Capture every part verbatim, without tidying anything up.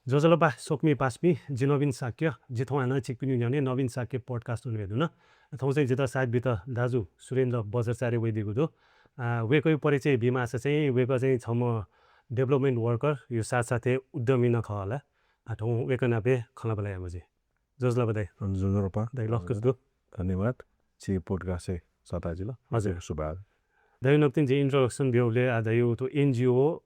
ज्वजलपा स्वकुमि पासापिं, जि नवीन शाक्य, जि थौं हानं छिकपिनि न्ह्यःने नवीन शाक्य podcast उन्वे धुन। थौं चाहिँ जितः साथ बित दाजु सुरेन्द्र बज्राचार्य वइदिगु दु। आ, वय्कःया परिचय बीमाःसा चाहिँ वय्कः चाहिँ छम्ह development worker यो साथसाथै उद्यमी नं खः होला। आ, थौं वय्कः नाप हे खँल्हाबल्हा यायेमाः जुइ। ज्वजलपा दाइ। ज्वजलपा। दाइ लसकुस दु। धन्यवाद। छि podcast-य् सःता जिल। हजुर। सुभाय्। दाइ नाप तिनि जिं introduction ब्यूबलय् आ दाइयो थ्व NGO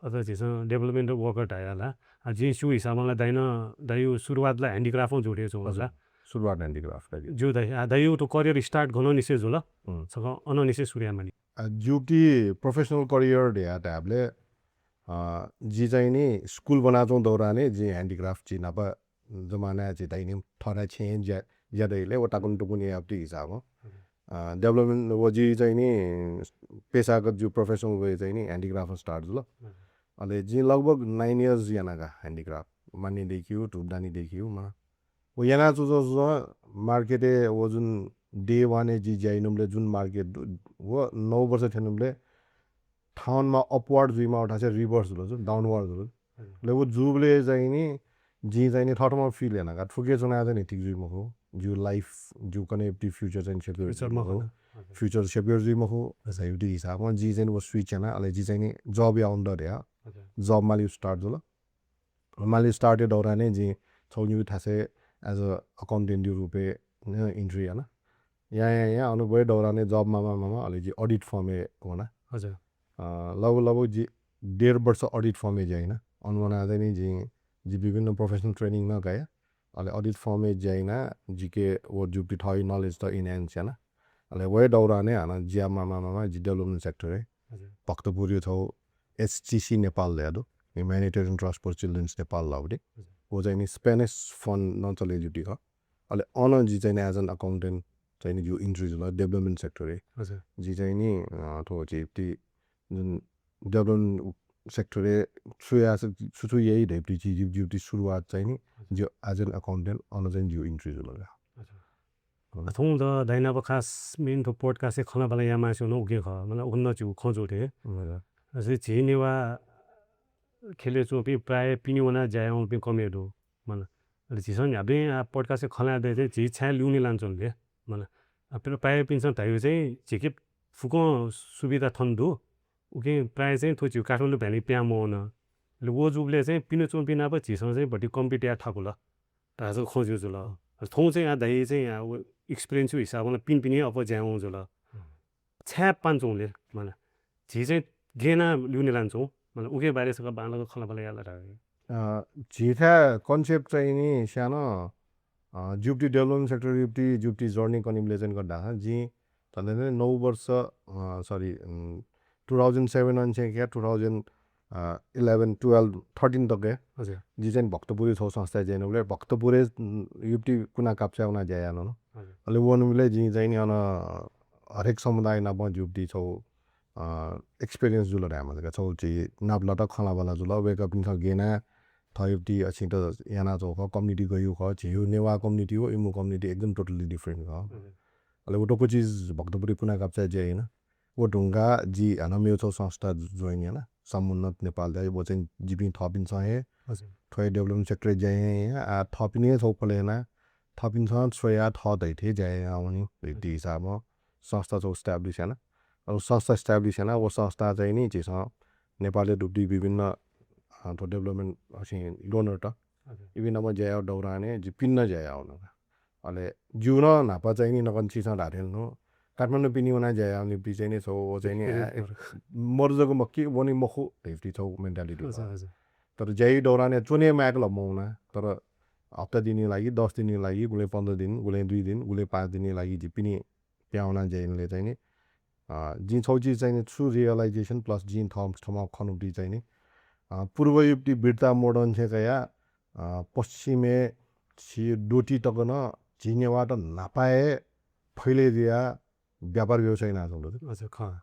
अथवा झीसं development worker धाया ला। आ, जिं स्यू हिसाबं ला दाइनं दाइयो सुरुवात ला handicraft-ं जुल हे जुल ला। हजुर। सुरुवात handicraft का। ज्यू दाइ, आ, दाइयो थ्व career start गनंनिसें जुल? हम्म। छकः अनंनिसें सुरु यायेमानि। आ, ज्यूपिं professional career धया धायेबलय्, अ, जि चाहिँ नि school ब्वनाच्वंगु दौरानय् जिं handicraft झी नाप जमानाय् झी धाइ नि थःथाय् छेँय् ज्या, ज्या दइबलय् व ताकुन्हु तुकुन्हु याःपिं हिसाबं। हजुर। अ, development व जि चाहिँ नि पेशागत ज्यू professional way चाहिँ नि handicraft-ं start जुल। हजुर। अले जिं लगभग nine years याना का handicraft। मांनिदेखि, धूपदानीदेखि, मला। व याना च्वंच्वं च्वंच्वं market-य् व जुन day one-य् जि ज्या यानाबलय् जुन market दु, व नौ वर्ष थ्यंबलय् थाउनमा upward जुइमाः थासय् reverse जुल, downward जुल। हजुर। अले व जूबलय् चाहिँ नि जिं चाहिँ नि थःथम्हं feel याना का, थुके च्वना चाहिँ नि ठीक जुइ मखु। ज्यू life, ज्यू कन्हय् future चाहिँ नि secure जुइ मखु। हजुर। Future secure जुइ मखु। हजुर। हिसाबं जिं चाहिँ नि व switch याना, अले जि चाहिँ नि job याउन दु धया। हजुर। Job माली start जुल। माली start-या दौरानय् जिं छगू निगू थासय् as a accountant-या रूपय् entry याना। या, या, या, अन वये दौरानय् job मामा, मामा, अले जि audit firm-य् वना। हजुर। अ, लगभग, लगभग जि डेढ वर्ष audit firm-य् ज्या याना। अन वना चाहिँ नि जिं, जि विभिन्न professional training नं कया। अले audit firm-य् ज्या याना, जिके व ज्यूपिं थःगु knowledge त enhance याना। अले वये दौरानय् हानं ज्या मामा, मामा, जि development sector-य् हजुर। भक्तपुरय् छगू HTC नेपाल धया दु, Humanitarian Trust for Children's Nepal धाःगु दु। हजुर। व चाहिँ नि Spanish fund नं चले ज्यूपिं खः। अले अन जि चाहिँ नि as an accountant चाहिँ नि ज्यू entry जुल development sector-य्। हजुर। जि चाहिँ नि, अ, थ्व झीपिं जुन development sector-य् छु याःसा, छु छु याइ धइपिं जि, जि, ज्यूपिं सुरुवात चाहिँ नि हजुर। ज्यू as an accountant अन चाहिँ ज्यू entry जुल का। हजुर। हम्म। थौं द दाइ नाप खास main थ्व podcast-य् खँल्हाबल्हा यायेमाःसा नं उकिं खः, मतलब उकिं नं झीगु खँ जू थें। हजुर। अझ झी नेवाः ख्यलय् च्वंपिं प्रायः पिने वनाः ज्या याःपिं कम हे दु। मतलब, अले झीसं न्ह्याबलें आ podcast-य् खँल्हाये दइ चाहिँ झी छाय् ल्यूने लानाच्वन ले। मतलब, आ, प्रायःपिन्सं धाइगु चाहिँ झीके फुक्कं सुविधा थन दु। उकिं प्रायः चाहिँ थ्व झीगु काठमाडौं भ्यालीइ पिहां मवन। अले व जूबलय् चाहिँ पिने च्वंपिं नाप झीसं चाहिँ भति compete याये थाकुल। धाःसा खँ ज्यू जुल। थौं चाहिँ आ दाइ चाहिँ आ व experience-या हिसाबं ला पिने पिने अप्वः ज्या यानावं जुल। हम्म। छाय् पानाच्वं ले, मतलब, झी चाहिँ गय् यानाः ल्यूने लानाच्वं, मतलब, उकिया बारे छकः बांलाक खँल्हाबल्हा याये ला धाःगु। अ, झीथाय् concept चाहिँ नि स्यानं, अ, ज्यूपिं development sector-य् ज्यूपिं, ज्यूपिं journey कनीबलय् चाहिँ कथं धाःसा जिं झन्डै झन्डै नौ वर्ष, अ, sorry, उम्, two thousand seven निसें कयाः two thousand, अ, eleven, twelve, thirteen तक हे हजुर। जि चाहिँ भक्तपुरय् छगू संस्थाय् ज्या यानाबलय् भक्तपुरय्, उम्, ज्यूपिं कुना काप्चाय् वनाः ज्या याना नं। हजुर। अले वनीबलय् जिं चाहिँ नि अन हरेक समुदाय नाप ज्यूपिं छगू, अ, experience जुल धायेमाः का। छगू झी नाप लता खँल्हाबल्हा जुल। वय्कःपिन्सं गय् यानाः थःपिं अछिं त यानाच्वंगु खः, community गय् खः, झीगु नेवाः community व इमिगु community एकदम totally different खः। हजुर। अले व दक्व चिज भक्तपुरय् कुना काप्चाय् ज्या याना। व धुंकाः जि हानं मेगु छगू संस्था join याना, समुन्नत नेपाल धया, व चाहिँ जिपिं थःपिन्सं हे हजुर। थ्व हे development sector-य् ज्या याना, आ, थःपिं हे छगू पलय् याना, थःपिन्सं स्वयाः थः धइथें ज्या याना वनी धइगु हिसाबं संस्था छगू establish याना। अले संस्था establish याना, व संस्था चाहिँ नि झीसं नेपालय् दुपिं विभिन्न, अ, थ्व development असिं donor त। हजुर। इपिं नाप ज्या याःगु दौरानय् जि पिने नं ज्या याना वना। अले जिगु नं न्हापा चाहिँ नि नकतिनि छिसं धाःथें नं काठमाडौं पिने वनाः ज्या याःपिं चाहिँ नि छगू व चाहिँ नि, ए, मरु जक मखु कि वने मखु धइगु छगू mentality हजुर, खः। हजुर। तर ज्याया दौरानय् च्वने माय्क ला मवना, तर हप्ता दिनया लागि, दस दिनया लागि, गुलें पन्ध्र दिन, गुलें दुई दिन, गुलें पाँच दिनया लागि जि पिने पिहां वनाः ज्या यानाबलय् चाहिँ नि, अ, जिं छगू चिज चाहिँ नि छु realization plus जिं थः, थःम्हं खनागु चाहिँ नि, अ, पूर्वयापिं बिर्ता मोडंनिसें कयाः, अ, पश्चिमय् झी द्वःति तक नं झी नेवाःत न्हापा हे फैले जुयाः व्यापार व्यवसाय यानाच्वंगु दु। अच्छा, खः।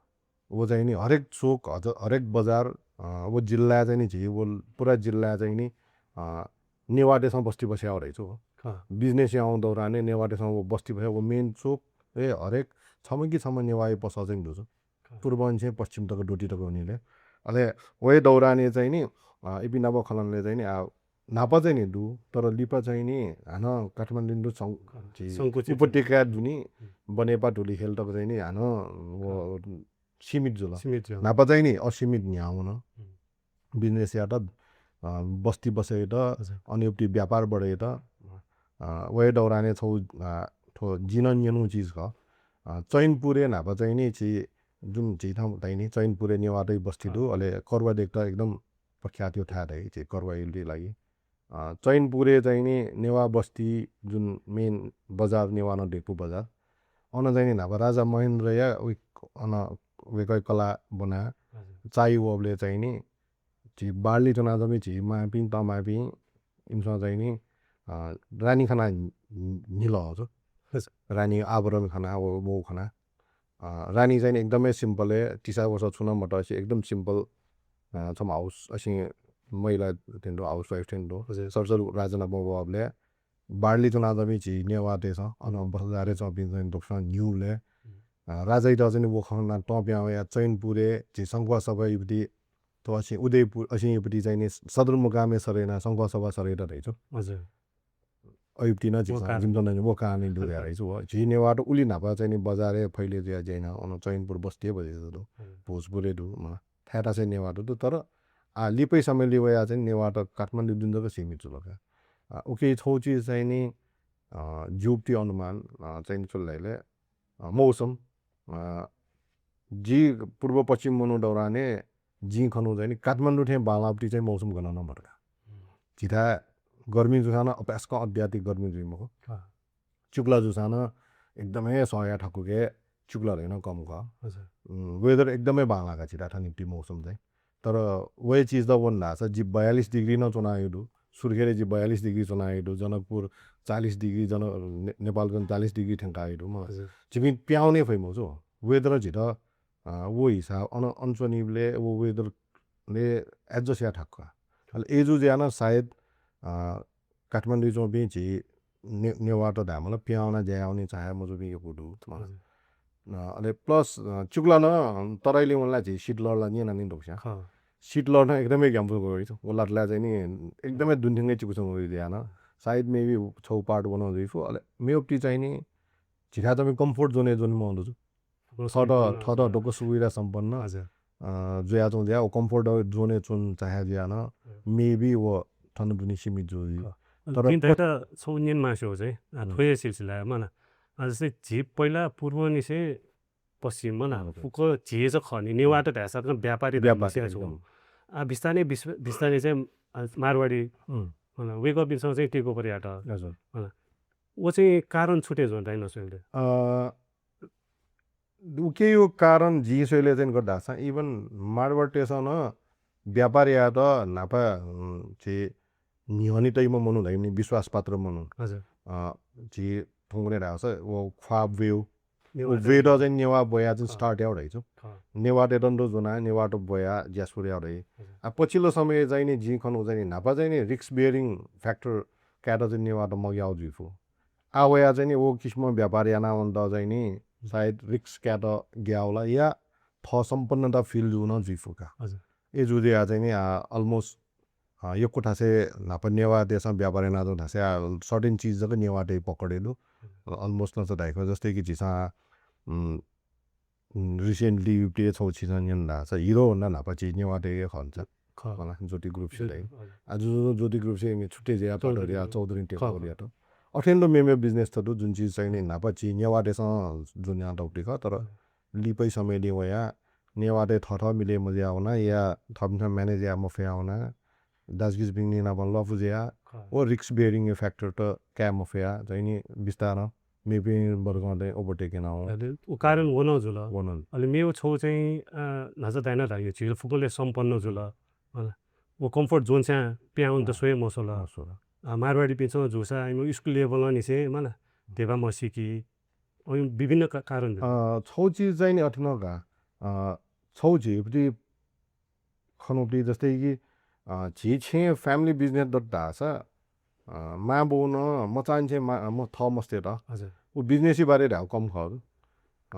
व चाहिँ नि हरेक चोक, हज-, हरेक बजार, अ, व जिल्लाय् चाहिँ नि झी व पूरा जिल्लाय् चाहिँ नि, अ, नेवाःतय्सं बस्ती बस्याः वःगु धइगु खः। Business याःगु दौरानय् नेवाःतय्सं व बस्ती बस्याः व main चोक, ए, हरेक छम्ह कि छम्ह नेवाःया पसः चाहिँ नि दु। खः। पूर्वंनिसें पश्चिम तक द्वःति तक वनीबलय्। अले व हे दौरानय् चाहिँ नि, अ, इपिं नाप खँ ल्हानाबलय् चाहिँ नि, आ, न्हापा चाहिँ नि दु, तर लिपा चाहिँ नि हानं काठमाडौं दु सं-, खः। झी संकुचित। उपत्यका दुनि, हुँ। बनेपा धुलिखेल तक चाहिँ नि हानं व खः। सीमित जुल। सीमित जुल। न्हापा चाहिँ नि असीमित न्ह्याः वन। हुँ। Business यात, अ, बस्ती बसय् यात, हजुर। अनि उपति व्यापार बढय् यात। अँ। अ, वये दौरानय् छौ, अ, थ्व जिं नं न्यनु चिज खः। अ, चैनपुरय् न्हापा चाहिँ नि झी जुन झी ठाउँ धाइ नि, चैनपुरय् नेवाःतय् बस्ती दु, अँ। अले करुवा देख्त एकदम प्रख्यात यो थाय् धाइ, झी करुवा इलय् लागि। अ, चैनपुरय् चाहिँ नि नेवाः बस्ती जुन main बजार, नेवाः नं देख्पु बजार, अन चाहिँ नि न्हापा राजा महेन्द्रया उइ-, अन वय्कः कला बना, हजुर। चाइ वःबलय् चाहिँ नि झी barley च्वनाच्वंपिं झी मांपिं, तमापिं, इमिसं चाहिँ नि, अ, रानी खना न्हि-, न्हिल हजुर। हजुर। रानी आभरण खना, व, वहु खना। अ, रानी चाहिँ नि एकदमै simple हे, तिसा वसा छुं नं मतसे एकदम simple, अ, छम्ह house, असिं महिला थें दु, housewife थें दु। हजुर। सरसर राजा नाप वःबलय् barley च्वनाच्वंपिं झी नेवाःतय्सं, अन बजारय् च्वंपिं चाहिँ दक्वसिनं न्ह्यूबलय्, हुँ। अ, राजाइत चाहिँ नि व खँ नं तं पिहां वया चैनपुरय् झी संखुवासभा इपति, थ्व असिं उदयपुर, असिं इपति चाहिँ नि सदरमुकामय् सरय् याना संखुवासभा सरय् यात धाइ छु। हजुर। अयुपति नं व झीसं कारण। जिमिसं नं व कारण दु धया धाइ छु। व झी नेवाःत उलि न्हापा चाहिँ नि बजारय् फैले जुया ज्या याना अन चैनपुर बस्ती हे बजे दु। हजुर। भोजपुरय् दु, मला। थाय् थासय् नेवाःत दु, तर, आ, लिपा समयलय् वया चाहिँ नेवाःत काठमाडौं दुने जक सीमित जुल का। आ, उकी छौ चिज चाहिँ नि, अ, ज्यूपति अनुमान, अ, चाहिँ नि छु धाइ ले, अ, मौसम, अ, जि पूर्व पश्चिम वनु दौरानय् जिं खनु चाहिँ नि काठमाडौं थें बांलाःपति चाहिँ मौसम गनं नं मदु का। हुँ। झीथाय् गर्मी जूसां नं अपाय्सकं अत्याधिक गर्मी जुइ मखु। अँ। चिकुला जूसां नं एकदमै सह याये थाकु के चिकुला धइगु नं कम खः। हजुर। उम्, weather एकदमै बांलाः का झीथाय् थनिपति मौसम चाहिँ। तर वहे चिज त वन धाःसा जि बयालिस degree नं च्वनागु दु। सुर्खेतय् जि बयालिस degree च्वनागु दु। जनकपुर चालिस degree, जन-, ने-, नेपालगञ्ज चालिस degree थ्यंकागु दु। म हजुर। झीपिं पिहां वने फइ मखु छु। Weather झीत, अ, व हिसाब अन, अन च्वनीबलय् व weather ले adjust याये थाकु का। अले अय्जु जुयाः नं सायद, अ, काठमाडौं च्वंपिं झी ने-, नेवाःत धायेमाल पिहां वना ज्या यानावने चाहे मजूपिं यक्व दु। हजुर। अ, अले plus, अ, चिकुला नं तराईलय् वनला झी शीतलहर ला न्यना नि दक्वस्यां। खः। शीतलहर नं एकदमै ग्यामपुर गयो। व लात ला चाहिँ नि एकदमै दुने थ्यंक चिकुछं वइ जुयाः नं। सायद maybe छौ part वनं जुइ फु। अले मेगुपति चाहिँ नि झीथाय् चाहिँ comfort zone-य् ज्वने मवं दु। थःत, थःत दक्व सुविधा सम्पन्न, हजुर। अ, जुयाच्वं जुयाः व comfort zone-य् च्वने चाहे जुयाः नं, हजुर। Maybe व थन दुने सीमित जुइ। खः। तर जिं धायेत छौ न्यने मास्ति वःगु चाहिँ, अ, हुँ। थ्व हे सिलसिलाय् मला। अ, जस्तै झी पहिला पूर्वंनिसें पश्चिम मला, हजुर। फुक्क झी जक खः नि, नेवाःत धायेसा त व्यापारी व्यापारी धर्मसे एकदम। छौ। अ, बिस्तारै बिस-, बिस्तारै चाहिँ, अ, मारवाडी, हुँ। मला, वय्कःपिन्सं चाहिँ take over यात। हजुर। मला। व चाहिँ कारण छु थें जुल धाइ नं स्वयेबलय्? अ, उकिया कारण जिं स्वयेबलय् चाहिँ गथे धाःसा, even मारवाडीतय्सं नं व्यापार यायेत न्हापा, उम्, झी न्ह्यःने तइम्ह मनू धाइम्ह नि विश्वासपात्र मनू। हजुर। अ, झी थौंकन्हय् धाःसा व ख्वाः ब्वयेगु। नेवाःत व ब्वयेत चाहिँ नेवाः ब्वयाः चाहिँ खः। Start याःगु धाइ छु। खः। नेवाःतय्त नं ज्वनाः नेवाःत ब्वयाः ज्यासुर याःगु धाइ। हजुर। आ, पछिल्लो समय चाहिँ नि जिं खनु चाहिँ नि न्हापा चाहिँ नि risk bearing factor कायेत चाहिँ नेवाःत मग्याःगु जुइ फु। आ वया चाहिँ नि व किसिमं व्यापार यानावनेत चाहिँ नि सायद risk कायेत ग्याःगु ला या थः सम्पन्नता feel जूगु नं जुइ फु का। हजुर। अय्जु जुयाः चाहिँ नि, आ, almost, आ, यक्व थासय् न्हापा नेवाःतय्सं व्यापार यानाच्वंगु थासय्, आ, certain चिज जक नेवाःतय् पकड हे दु। हजुर। Almost नं छु धाइ खः, जस्तै कि झीसं, उम्, उम्, recently उबलय् छौ चिजं न्यन धाःसा Hero Honda न्हापा झी नेवाःतय् हे खः नि। खः। मला, ज्योति Groups-या ज्योति, धाइ। हजुर। आ, जु-, जु-, ज्योति Groups-या इमि छुट्टै जुयाः चौधरी, पाटोरिया हजुर। चौधरी खः, टेक ओभर खः। यात। अथें नं मेमेगु business त दु, जुन चिज चाहिँ नि न्हापा झी नेवाःतय्सं ज्वनातःगु खः, तर हजुर। लिपाया समयलय् वया नेवाःतय् थःथः मिले मजुया वना या थःपिन्सं manage याये मफया वना, दाजुकिजापिं नाप लफु जुया, खः। व risk bearing factor त काये मफया, चाहिँ नि बिस्तारं मेपिं वर्गं चाहिँ overtake याना वं। अले व कारण व नं जुल। व नं। अले मेव छौ चाहिँ, अ, न्हाचा धायेन धाइ, यो झीगु फुक्कले सम्पन्न जुल। अ, व comfort zone-स्यां पिहां वनेत अँ। स्वये मस्वल। मस्वल। अ, मारवाडीपिन्सं जूसा इमि school level निसें मला, ध्यबा मसीकी, अ, विभिन्न का-, कारण जुल। अ, छौ चिज चाहिँ नि अथे नं का, अ, छौ झीगु खनुपति जस्तै कि, अ, झी छेँ family business दत धाःसा, अ, मां बौ नं मचांनिसें मा-, म-, थः मस्तय्त हजुर। उ business-या बारे धायेगु कम खः।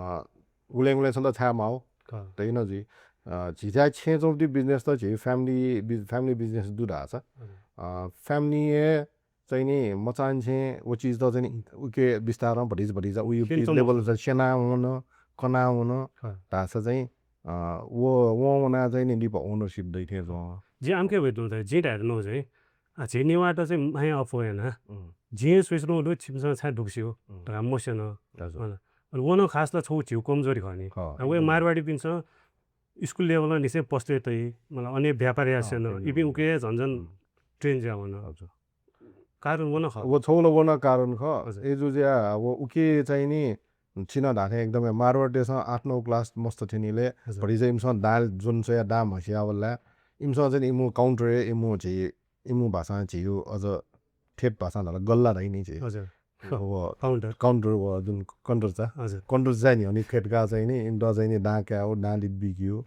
अ, उलें उलें छन्त छाय् माः खः। त इन जुइ। अ, झीथाय् छेँ च्वंपति business त झी family बिज-, family business दु धाःसा। हजुर। अ, family-य् चाहिँ नि मचांनिसें व चिजत चाहिँ नि उके बिस्तारं भतिचा भतिचा उयो स्यने पिच च्वंम्ह level खः। चाहिँ स्यना वन, कना वन खः। धाःसा चाहिँ, अ, व, वं वनाः चाहिँ नि लिपा ownership दइ थें च्वं। जिं आमके वय् तुं धाये, जिं धाये धुन चाहिँ, आ, झी नेवाःत चाहिँ माया अप्वः याना। उम्। जिं स्वयाच्वनागु दु, छिमिसं छाय् दुःख स्यू उम्। धकाः मस्यन। हजुर। अन, अले व नं खास ला छगू झीगु कमजोरी खः नि। खः, आ, व एकदम। मारवाडीपिन्सं school level-निसें पसलय् तइ, मतलब, अन हे व्यापार यासें अँ, नं, एकदम। इपिं उके झन झन उम्। train जुया वन। हजुर। कारण व नं खः। व छगू ला व नं कारण खः। हजुर। अय् जूगुलिं व उके चाहिँ नि छिं धाःथें एकदमै मारवाडीतय्सं आठ नौ class मस्त थ्यनीबलय् हजुर। भतिचा इमिसं दां ज्वन स्वयाः दां म्हस्याः वल ला। इमिसं चाहिँ नि इमिगु counter-य् इमिगु झी, इमिगु भाषां झीगु अझ ठेट भाषां धाल ला गल्ला धाइ नि झी। हजुर। व counter। Counter व जुन counter चा। हजुर। Counter चा न्ह्यःने खय्‌काः चाहिँ नि इमित चाहिँ नि दां कायेगु, दां लित बिकिगु।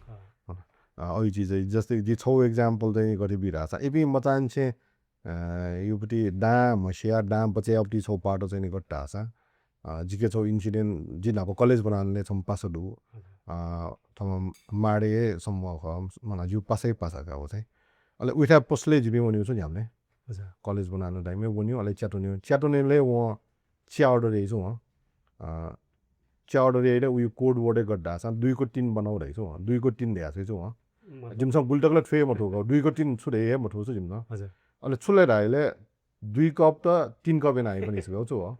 अँ। अ, अय् चिज चाहिँ जस्तै जि छगू example चाहिँ गथे बी धाःसा इपिं मचांनिसें अ, उबलय् दां म्हस्याः दां बचय् याःगु छगू part चाहिँ नि गथे धाःसा, अ, जिके छगू incident, जि न्हापा college ब्वनाबलय् छम्ह पासा दु। हजुर। अ, थम्हं माडय् हे सम्भव खः, मला जिगु पासाया पासा का व चाहिँ। अले उइथाय् पसलय् जिपिं वनेगु छु न्ह्याबलें। हजुर। College ब्वनाबलय् time-य् वनेगु, अले च्यात्वनेगु। च्यात्वनेबलय् वं च्या order याइ छु वं। अ, च्या order याइबलय् उयो code word-य् गथे धाःसा दुईको तीन बनाऊ धाइ छु वं। दुईको तीन धया छु वं। मतलब? जिमिसं गुलि तक ला थ्व हे मथू, दुईको तीन छु धया हे मथू छु जिमिसं। हजुर। अले छु ले धाइबलय् दुई cup त तीन cup याना हाइ पनि सिबे छु वं।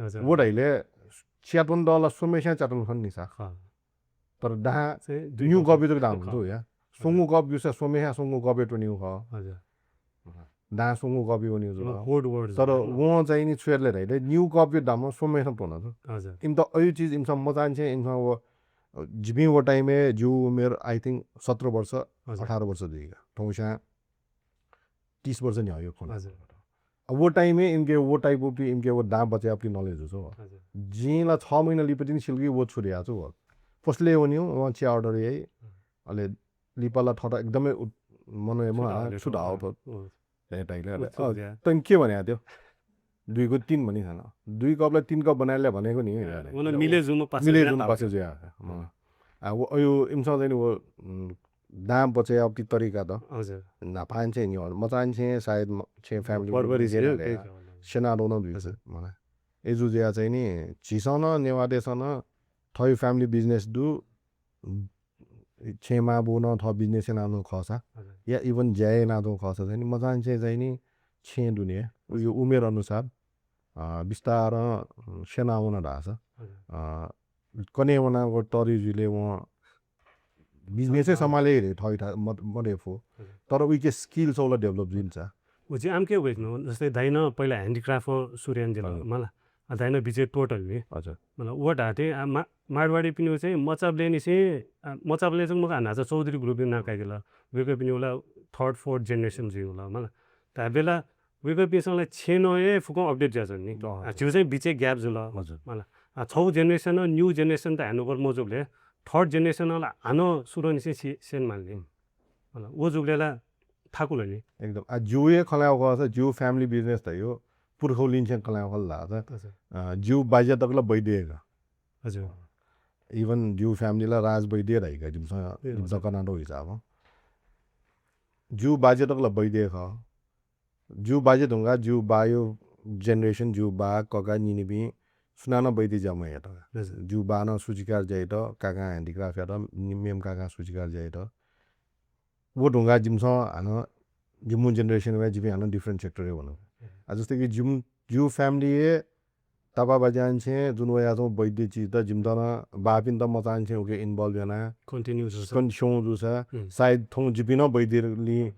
हजुर। व धाइबलय् च्यात्वन दःसा स्वम्हेस्यां च्यात्वन खन नि सा। खः। तर दां चाहिँ दुई न्यू cup। Cup-य् जक दां खः। मथू या। स्वंगू cup ब्यूसा स्वम्हेस्यां स्वंगू cup-य् त्वनेगु खः। हजुर। दां स्वंगू cup-य् वनेगु जुल। मतलब code word तर जुल। वं चाहिँ नि छु यात ले धाइबलय् न्यू cup-य् दां स्वम्हेस्यां त्वन छु। हजुर। इमित अय् चिज इमिसं मचांनिसें इमिसं व, अ, जिपिं व time-य् जिगु उमेर I think सत्र वर्ष, हजुर। अठार वर्ष जुइका। थौंस्यां तीस वर्ष न्ह्यः यो खँ। हजुर। अब व time-य् इमिके व type of इमिके व दां बचय् याःगु knowledge दु छु। हजुर। जिं ला छ महिना लिपा तिनि सिल कि व छु धया छु व। पसलय् वनेगु, वं च्या order याइ। हजुर। अले लिपा ला थःत एकदमै उत-, मनय् छु धाःगु, छु धाःगु थ्व। हजुर। ए, ताइले, उ अले, छु अ, धया? तैं के भन्या त्यो? दुईको तीन भनी खान। दुई cup ला तीन cup बनाइले भनेको नि, अँ, यार। व नं मिले जुम्ह पासा मिले जुम्ह पासा जुया। अँ। आ, व, अयु, इमिसं चाहिँ नि व, उम्, दां बचय् याःगु तरिका त। हजुर। न्हापांनिसें नि, मचांनिसें सायद म-, छेँ family पर्वरि business झेल, याना कहीं या। खबर। सेना रोन दुई हजुर। मला। ए जु जुया चाहिँ नि, झीसं नं, नेवाःतय्सं नं, थःगु family business दु, छेँ मांबौनं थः business यानाच्वंगु खःसा, हजुर। या even ज्या यानाच्वंगु खःसा चाहिँ नि, मचांनिसें चाहिँ नि छेँ दुने, उयो उमेर अनुसार, अ, बिस्तारं, अ, स्यनावन धाःसा, हजुर। अ, कने वनागु तरि जुइले वं business-य् सम्हाल। सम्हाले हे थः इथा मत-, मदय् फु। हजुर। तर उइके skill छगू ला develop जुइल चा। उ चाहिँ आमके वइच्वं, जस्तै दाइनं पहिला handicraft सुरु यानादिल, हजुर। मला। आ, दाइनं बिचय् त्वःतल नि। हजुर। मतलब, व धाःथें, आ, मा-, मारवाडीपिनिगु चाहिँ मचाबलय्‌निसें, आ, मचाबलय् जक मखु, आ, न्हाचः चौधरी group-या नां काइदिल। वय्कःपिनिगु ला third, fourth generation जुइगु ला, मला। धायेबलय् ला वय्कःपिन्सं ला छेँनं हे फुक्कं update जुयाच्वन नि। अँ, हजुर। आ, झीगु चाहिँ बिचय् gap जुल। हजुर। मला। आ, छगू generation, new generation त handover मजूबलय् third generation ला हानं सुरुनिसें से-, स्यनेमाल नि। हम्म। मला, व जूबलय् ला थाकुल नि। एकदम। आ, जिगु हे खँ ल्हायेगु खःसा, जिगु family business धइगु पुर्खौलिंनिसें खँ ल्हायेगु खः ला, हजुर। अ, जिगु बाज्या तक ला वैद्य हे का। हजुर। Even जिगु family ला राज वैद्य धाइ का, जिमिसं, ए, जिमिसं हजुर। कनातःगु हिसाबं। जिगु बाज्या तक ला वैद्य हे खः। जिगु बाज्या धुंकाः जिगु बाया generation, जिगु बा, कका, निनिपिं सुनानं वैद्य ज्या मयात। हजुर। जिगु बानं सूचीकार ज्या यात, काकां handicraft यात, नि-, मेम्ह काकां सूचीकार ज्या यात। व धुंकाः जिमिसं हानं जिमिगु generation वया जिपिं हानं different sector-य् वन। हजुर। आ, जस्तै कि जिम-, जिगु family-य् तापाःबाज्यानिसें जुन वयाच्वंगु वैद्य चिजत जिमित नं बाःपिन्त मचांनिसें उके involve यानाः continue जूसा। कन-, स्यं जूसा, हम्म। सायद थौं जिपिं नं वैद्यलिं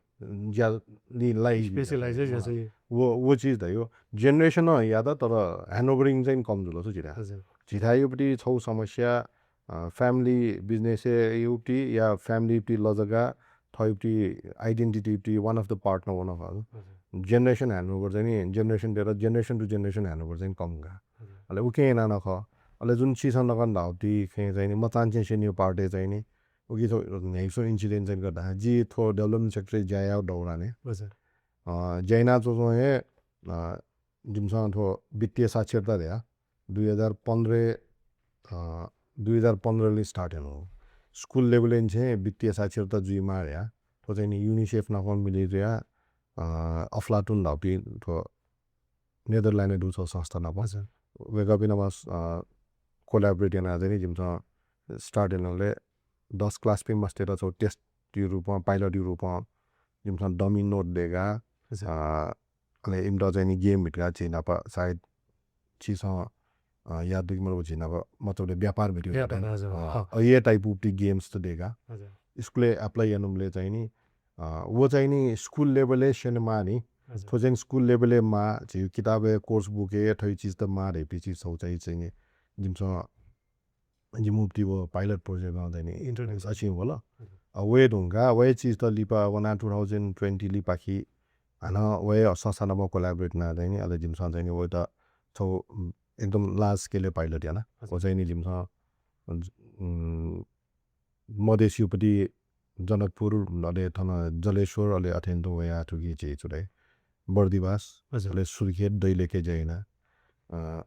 ज्या, लिं लाइ specialize जुल। याःसा नि। व, व चिज धइगु। Generation नं यात, तर handovering चाहिँ कम जुल छु झीथाय्। हजुर। झीथाय् उबलय् छगू समस्या, अ, family business-य् उबलय् या family-पट्टि लजगाः, थःगुपट्टि identity-पट्टि one of the part नं वन खः। हजुर। Generation handover चाहिँ नि, generation-त्त generation to generation handover चाहिँ कम का। हजुर। अले उकिं यानाः नं खः। अले जुन छिसं नकन धाःगु खँय् चाहिँ नि, मचांनिसें स्यनीगु part-य् चाहिँ नि, उकी थ्व न्ह्याइपुसे incident चाहिँ नि का धाये। जि थ्व development sector-य् ज्या याःगु दौरानय्, हजुर। अ, ज्या यानाच्वंच्वं हे, अ, जिमिसं थ्व वित्तीय साक्षरता धया, दुई हजार पन्ध्र, अ, दुई हजार पन्ध्रलिं start यानागु। School level-निसें वित्तीय साक्षरता जुइमाः धया। थ्व चाहिँ नि UNICEF नाप मिले जुया, अ, अफलातुन धाःपिं थ्व नेदरल्यान्डय् दुगु छगू संस्था नाप। वय्कःपिं नाप collaborate यानाः चाहिँ नि जिमिसं start यानाबलय् दस class-पिं मस्तय्त छगू test-या रूपं, pilot-या रूपं जिमिसं dummy note दय्काः, अ, अले इमित चाहिँ नि game हितका झी नाप सायद छिसं, अ, याद दु कि मदु, झी नाप मतलब व्यापार भेटी व्यापार, अ, अ, ये type-या games त दय्काः। स्कुलय् apply यानाबलय् चाहिँ नि, अ, व चाहिँ नि school level-य् स्यनेमाः नि। थ्व चाहिँ school level-य् माः, झी किताबय् course book-य् थ्व चिज त माः धइपिं चिज छगू चाहिँ, चाहिँ नि जिमिसं जिमिगु व pilot project-ं चाहिँ नि introduce अथे वल। अ, वये धुंकाः वये चिज त लिपा वना two thousand twenty लिपाखे हानं वये संस्था नाप collaborate यानाः चाहिँ नि अले जिमिसं चाहिँ नि वय्त छगू, उम्, एकदम large scale-य् pilot याना। व चाहिँ नि जिमिसं, उम्, मधेसयापट्टि जनकपुर, अले थन जलेश्वर, अले अथें तुं वयाः थुकी झी छु धाइ, बर्दिबास, अले सुर्खेत, दैलेखय् ज्या याना। अ,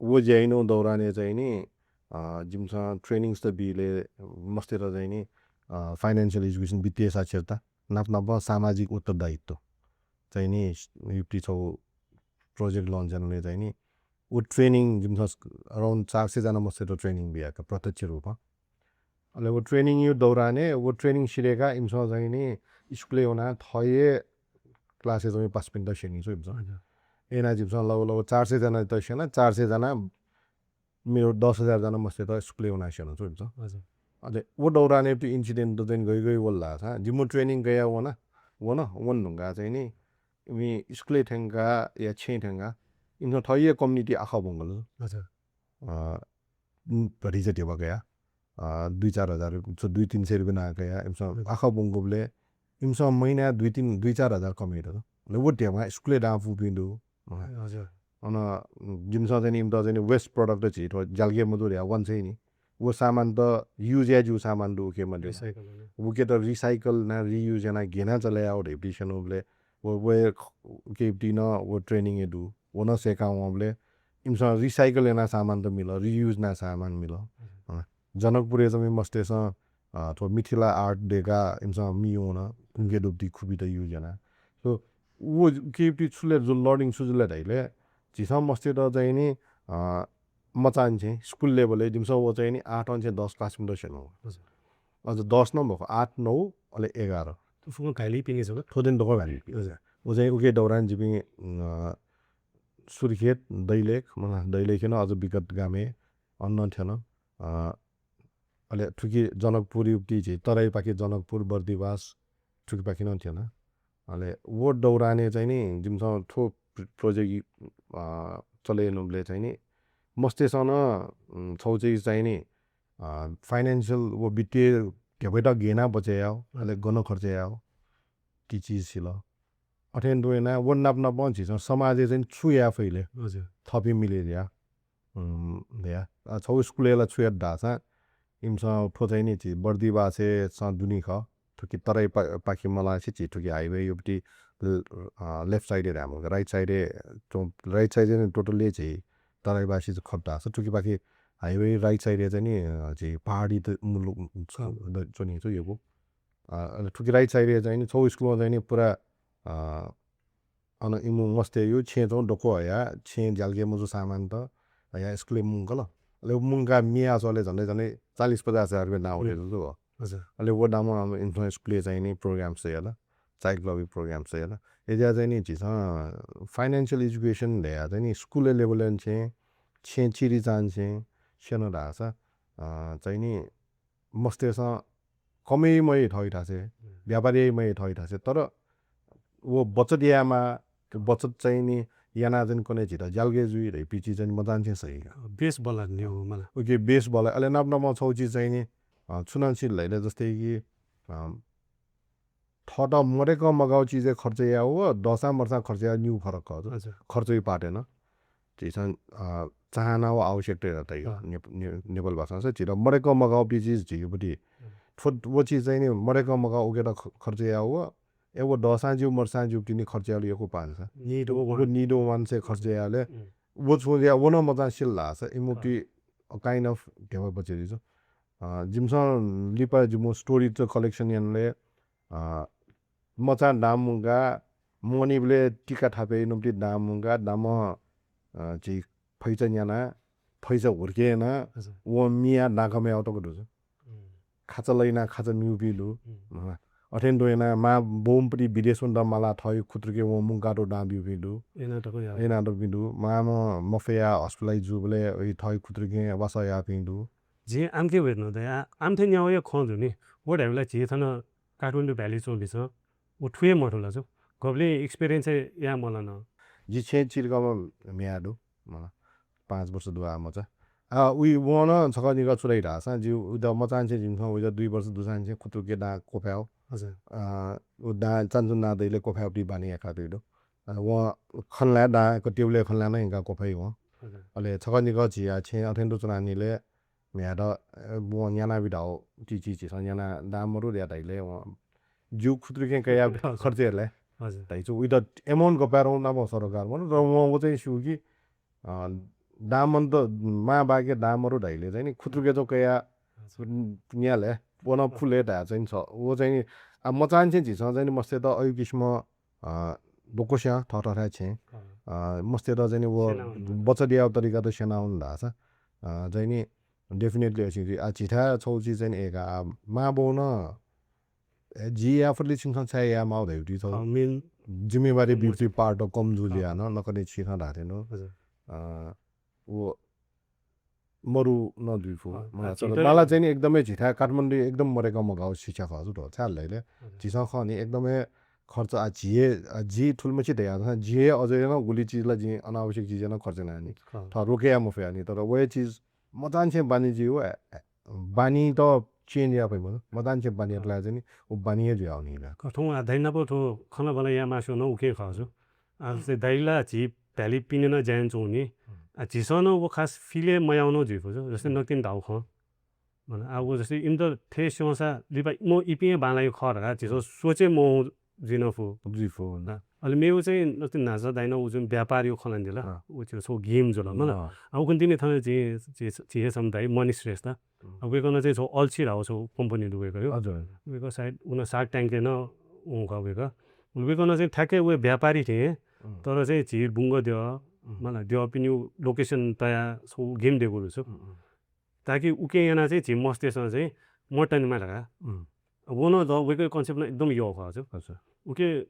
व ज्या यानागु दौरानय् चाहिँ नि, अ, जिमिसं trainings त बीबलय् मस्तय्त चाहिँ नि, अ, financial education, वित्तीय साक्षरता, नाप नाप सामाजिक उत्तरदायित्व चाहिँ नि युक्ति छगू project launch यानाबलय् चाहिँ नि व training जिमिसं around चार सय जना मस्तय्त training बिया का प्रत्यक्ष रूपं। अले व training-या दौरानय् व training सिधय्काः इमिसं चाहिँ नि स्कुलय् वनाः थःगु class-य् च्वंपिं पासापिन्त स्यनी छु इमिसं। यानाः जिमिसं लगभग लगभग चार सय जनात स्यना, चार सय जना मेगु दस हजार जना मस्तय्त स्कुलय् वनाः स्यना छु इमिसं। अले व दौरानय् व incident त चाहिँ गय् गय् वल धाःसा, जिमिसं training कयाः वना, वन, वने धुंकाः चाहिँ नि इमि स्कुलय् थ्यंकाः या छेँय् थ्यंकाः इमिसं थःगु community आखः ब्वंकल। अ, उम्, भतिचा ध्यबा कयाः, अ, दुई चार हजार, च-, दुई तीन सय रुपियाँ नां कयाः इमिसं आखः ब्वंकूबलय् इमिसं महिनाय् दुई तीन, दुई चार हजार कमय् दत। अले व ध्यबा स्कुलय् दां पूपिं दु। अन जिमिसं चाहिँ नि इमित चाहिँ नि waste product झी थ्व ज्यालके मजू धयाः वने छ्वइ नि। व सामान त use याये ज्यू सामान दु उके मध्ये। उकेत recycle यानाः reuse यानाः गेना चले याः धइपिं स्यनाबलय् व, व उकेपिं नं व training-य् दु। व नं सय्काः वंबलय् इमिसं recycle यानाः सामान त मिल, reuse यानाः सामान मिल। अ, जनकपुरय् च्वंपिं मस्तय्सं, अ, थ्व मिथिला art दय्काः इमिसं मि वन, उके दुपिं खुपित use यानाः। So, व उकेपिं छु ले जुल, learning छु जुल धाइबलय् झीसं मस्तय्त चाहिँ नि, अ, मचांनिसें school level-य् जिमिसं व चाहिँ नि आठंनिसें दस class-पिन्त स्यनागु। अझ दस नं मखु, आठ, नौ, अले एघार। थ्व फुक्कं घाइलाइपिं छु का? थ्व चाहिँ दक्व घाइलाइपिं। व चाहिँ उके दौरान जिपिं, अ, सुर्खेत, दैलेख, मतलब दैलेखय् नं अझ विगत गामय् अन नं थ्यन। अ, अले थुकी जनकपुरयापट्टि झी तराईपाखे जनकपुर, बर्दिबास, थुकिपाखे नं थ्यन। अले व दौरानय् चाहिँ नि जिमिसं थ्व प्र-, project, अ, चले यानाबलय् चाहिँ नि मस्तय्सं नं, उम्, छगू चिज चाहिँ नि, अ, financial व वित्तीय ध्यबायात गेना बचय् याः, अले गन खर्च याः, ति चिज सिल। अथें तुं यानाः व नाप नापं झीसं समाजय् चाहिँ छु याये फइ ले? थःपिं मिले जुयाः। उम्, धया। अ, छगू स्कुलय् ला छु यात धाःसा, इमिसं थ्व चाहिँ नि झी बर्दिबासय् स दुने खः। थुकी तराई पा-, पाखे मलासे झी थुकी highway-यापट्टि ल-, अ, left side-य् धायेमाल, right side-य् च्वं-, right side-य् नि totally झी तराईबासी खः धाःसा, थुकीपाखे highway right side-य् चाहिँ नि, अ, झी पहाडी त मुलुक च्वनी छु यक्व। अ, अले थुकी right side-य् चाहिँ नि छगू स्कुलमा चाहिँ नि पुरा, अ, अन इमु मस्तय् यु छेँ च्वं दक्व हया, छेँ ज्यालके मजू सामान त हया स्कुलय् मुंकल। अले मुंका मिया च्वले झन्डै झन्डै चालिस पचास हजार रुपियाँ दाम उठे दु। अले व दाम अन इन्फो स्कुलय् चाहिँ नि program Sayal, child club program Sayal. यद्या चाहिँ नि झीसं financial education धया चाहिँ नि स्कुल level-य् छेँ, छेँ चिरिचान छेँ, स्यन धाःसा, अ, चाहिँ नि मस्तय्सं कमय् मयाइ थःगु थासय्, व्यापार याइ मयाइ थःगु थासय्, तर व बचत यायेमाः, बचत चाहिँ नि यानाः चाहिँ कने झीत ज्यालके जुइ धइपिं चिज चाहिँ मचांनिसें सही का। Base बला नि हो मला। OK, base बला। अले नाप नापं छगू चिज चाहिँ नि, अ, छु नं सिल धाइले जस्तै कि, अ, थःत मदय्क मगाउ चिजय् खर्च याउ व दःसां मदःसां खर्च याउ निगू फरक खः। खर्चया पाटय् नं। झीसं, अ, चाहना व आवश्यकता यात है। अँ। नेप-, ने-, नेपाल भाषां से झीत मदय्क मगाउपिं चिज झीपट्टि। अँ। थ्व, व चिज चाहिँ नि मदय्क मगाउ उकेत ख-, खर्च याउ व, ए, व दःसां ज्यू, मदःसां ज्यू, तिनि खर्च याउ यक्व पांसा। Need व व want। Need व want से खर्च याले। अँ। व छुं या, व नं मचां सिल धाःसा, इमुपट्टि अँ। A kind of ध्यबा बचय् जुइ। अ, जिमिसं लिपा जिमु story त collection यानले, अ, मचां दाम मुंका मनिबलय् टिका थापे नुमति दां मुंका, दामं, अ, झी फैचा न्याना, फैचा हुर्के याना, हजुर। व मिया नाकमय् तक दु। उम्। खाचा लैना खाचा म्यूपिं दु। उम्। अथें दु याना मां बौम्पति विदेश वनेत माला थःगु खुत्रुके वं मुंकातौ दां ब्यूपिं दु। एना तक या। एना तक दु। मां मफया hospitalize जूबलय् थःगु खुत्रुके वासः याःपिं दु। जिं आमके वेदन दया, आमथे न्यावया खँ जु नि। व धाइबला झी थन काठमाडौं भ्याली च्वंपिसं व थुये मथुला जु। गबलें experience या मलन। जि छेँ चिरकम म्या दु। मला पाँच वर्ष दुआ मचा। आ, उइ वं छकः निकः चुलाइ धाःसां, जि उइत मचांछेँ जिमिसं उइत दुई वर्ष दुसांछेँ खुत्रुके दां क्वफाय्। हजुर। आ, उ दां चान्चुन दां दइले क्वफाय् ति बानी याका दु। आ, वं खनलाय् दां क टेबुलय् खनलाय् नं हिंका क्वफाइ वं। हजुर। अले छकः निकः झिया छेँ अथें दु चुनानिले म्याद, अ, वं न्याना बिधाउ ति चि चिसं न्याना दां मरु दया धाइले वं ज्यू खुत्रुके कया खर्च याले। हजुर। धाइचु उइत amount गपाय् रौ नाप सरकार मन, र वं व चाहिँ स्यू कि अ, दामन त मां बाके दामरु धाइले चाहिँ नि खुत्रुके चौ कया हजुर। न्याले, वन फुले धाया चाहिँ छ। व चाहिँ नि, आ, मचांछेँ झिसं चाहिँ नि मस्ते त अयु किसिम, अ, दोकोस्या थःथःथाय् छेँ। अँ। अ, मस्ते त चाहिँ नि व सेना हुनु। बचत याउ तरिका त सेना हुनु धाःसा। अ, चाहिँ नि definitely अछि कि, आ, झिथाय् छौ चिज चाहिँ नि एका, आ, मां बौ न, ए, जि या फुले छिमिसं छाय् या माउ धाइउ ति छौ। अँ, main जिम्मेवारी मोटो। Beauty part of कम जुलिया हजुर। न, नकने छिखं धाथे न। हजुर। अ, व मरु न दुइफु। अँ, मला आ, तर झिथाय् बाला चाहिँ नि एकदमै झिथाय् काठमाडौं एकदम मरेका मगाउ शिक्षा खः जु त, छाय् हालाइले। हजुर। झिसं खः नि एकदमै खर्च आ झिए, आ, जि थुलमछि धया, झिए अझै न गुलि चिज ला जि अनावश्यक चिज न खर्च याना नि। खः। थ रोके या मफया नि, तर वहे चिज मचांछेँ बानी जि व, ए, ए, बानी त change या फइ मखु। मचांछेँ बानी अँ। यातला चाहिँ नि, व बानी हे जुया नि ला। क थौं आ धाइनाप थ्व खनाबला या मास्यु न उके खः जु। आ, से दाइला झी भ्याली पिने न ज्यान चौनी। हम्म। आ, झिसं न व खास feel मयाउ न जुइफु जु। जस्तै हम्म। नकतिनि धाउ खँ। मन, आ, व जस्तै इमित थे स्यंसा लिपा म इपिं बांलाइ खः धका झिसं हम्म। सोचे मौ जुइन फु। जुइफु। आ, अले मेउ चाहिँ नकतिनि नाचा दाइन उ जुन व्यापार यो खलन दिला। अँ। उ चाहिँ छौ game जुल, मन। अँ। आ, उखुन्तिनि थन झी, झी, झी हे समुदाय मणि श्रेष्ठ। हम्म। अब वय्कलं चाहिँ छौ अल्छी धाउ छौ company दु वय्कःयो। हजुर, हजुर। वय्कः सायद उन Shark Tank-य् नं उंका वय्कः। वय्कलं चाहिँ ठ्याक्कै व व्यापारी थें, हम्म। तर चाहिँ झी बुंग द्यः, हम्म। मला द्यःपिनि location तया छौ game देगु दु छु। हम्म, हम्म। ताकि उके याना चाहिँ झी मस्तेसं चाहिँ मटनीमा धका। हम्म। व नं द वय्कः concept नं एकदम यः खः छु। हजुर। उके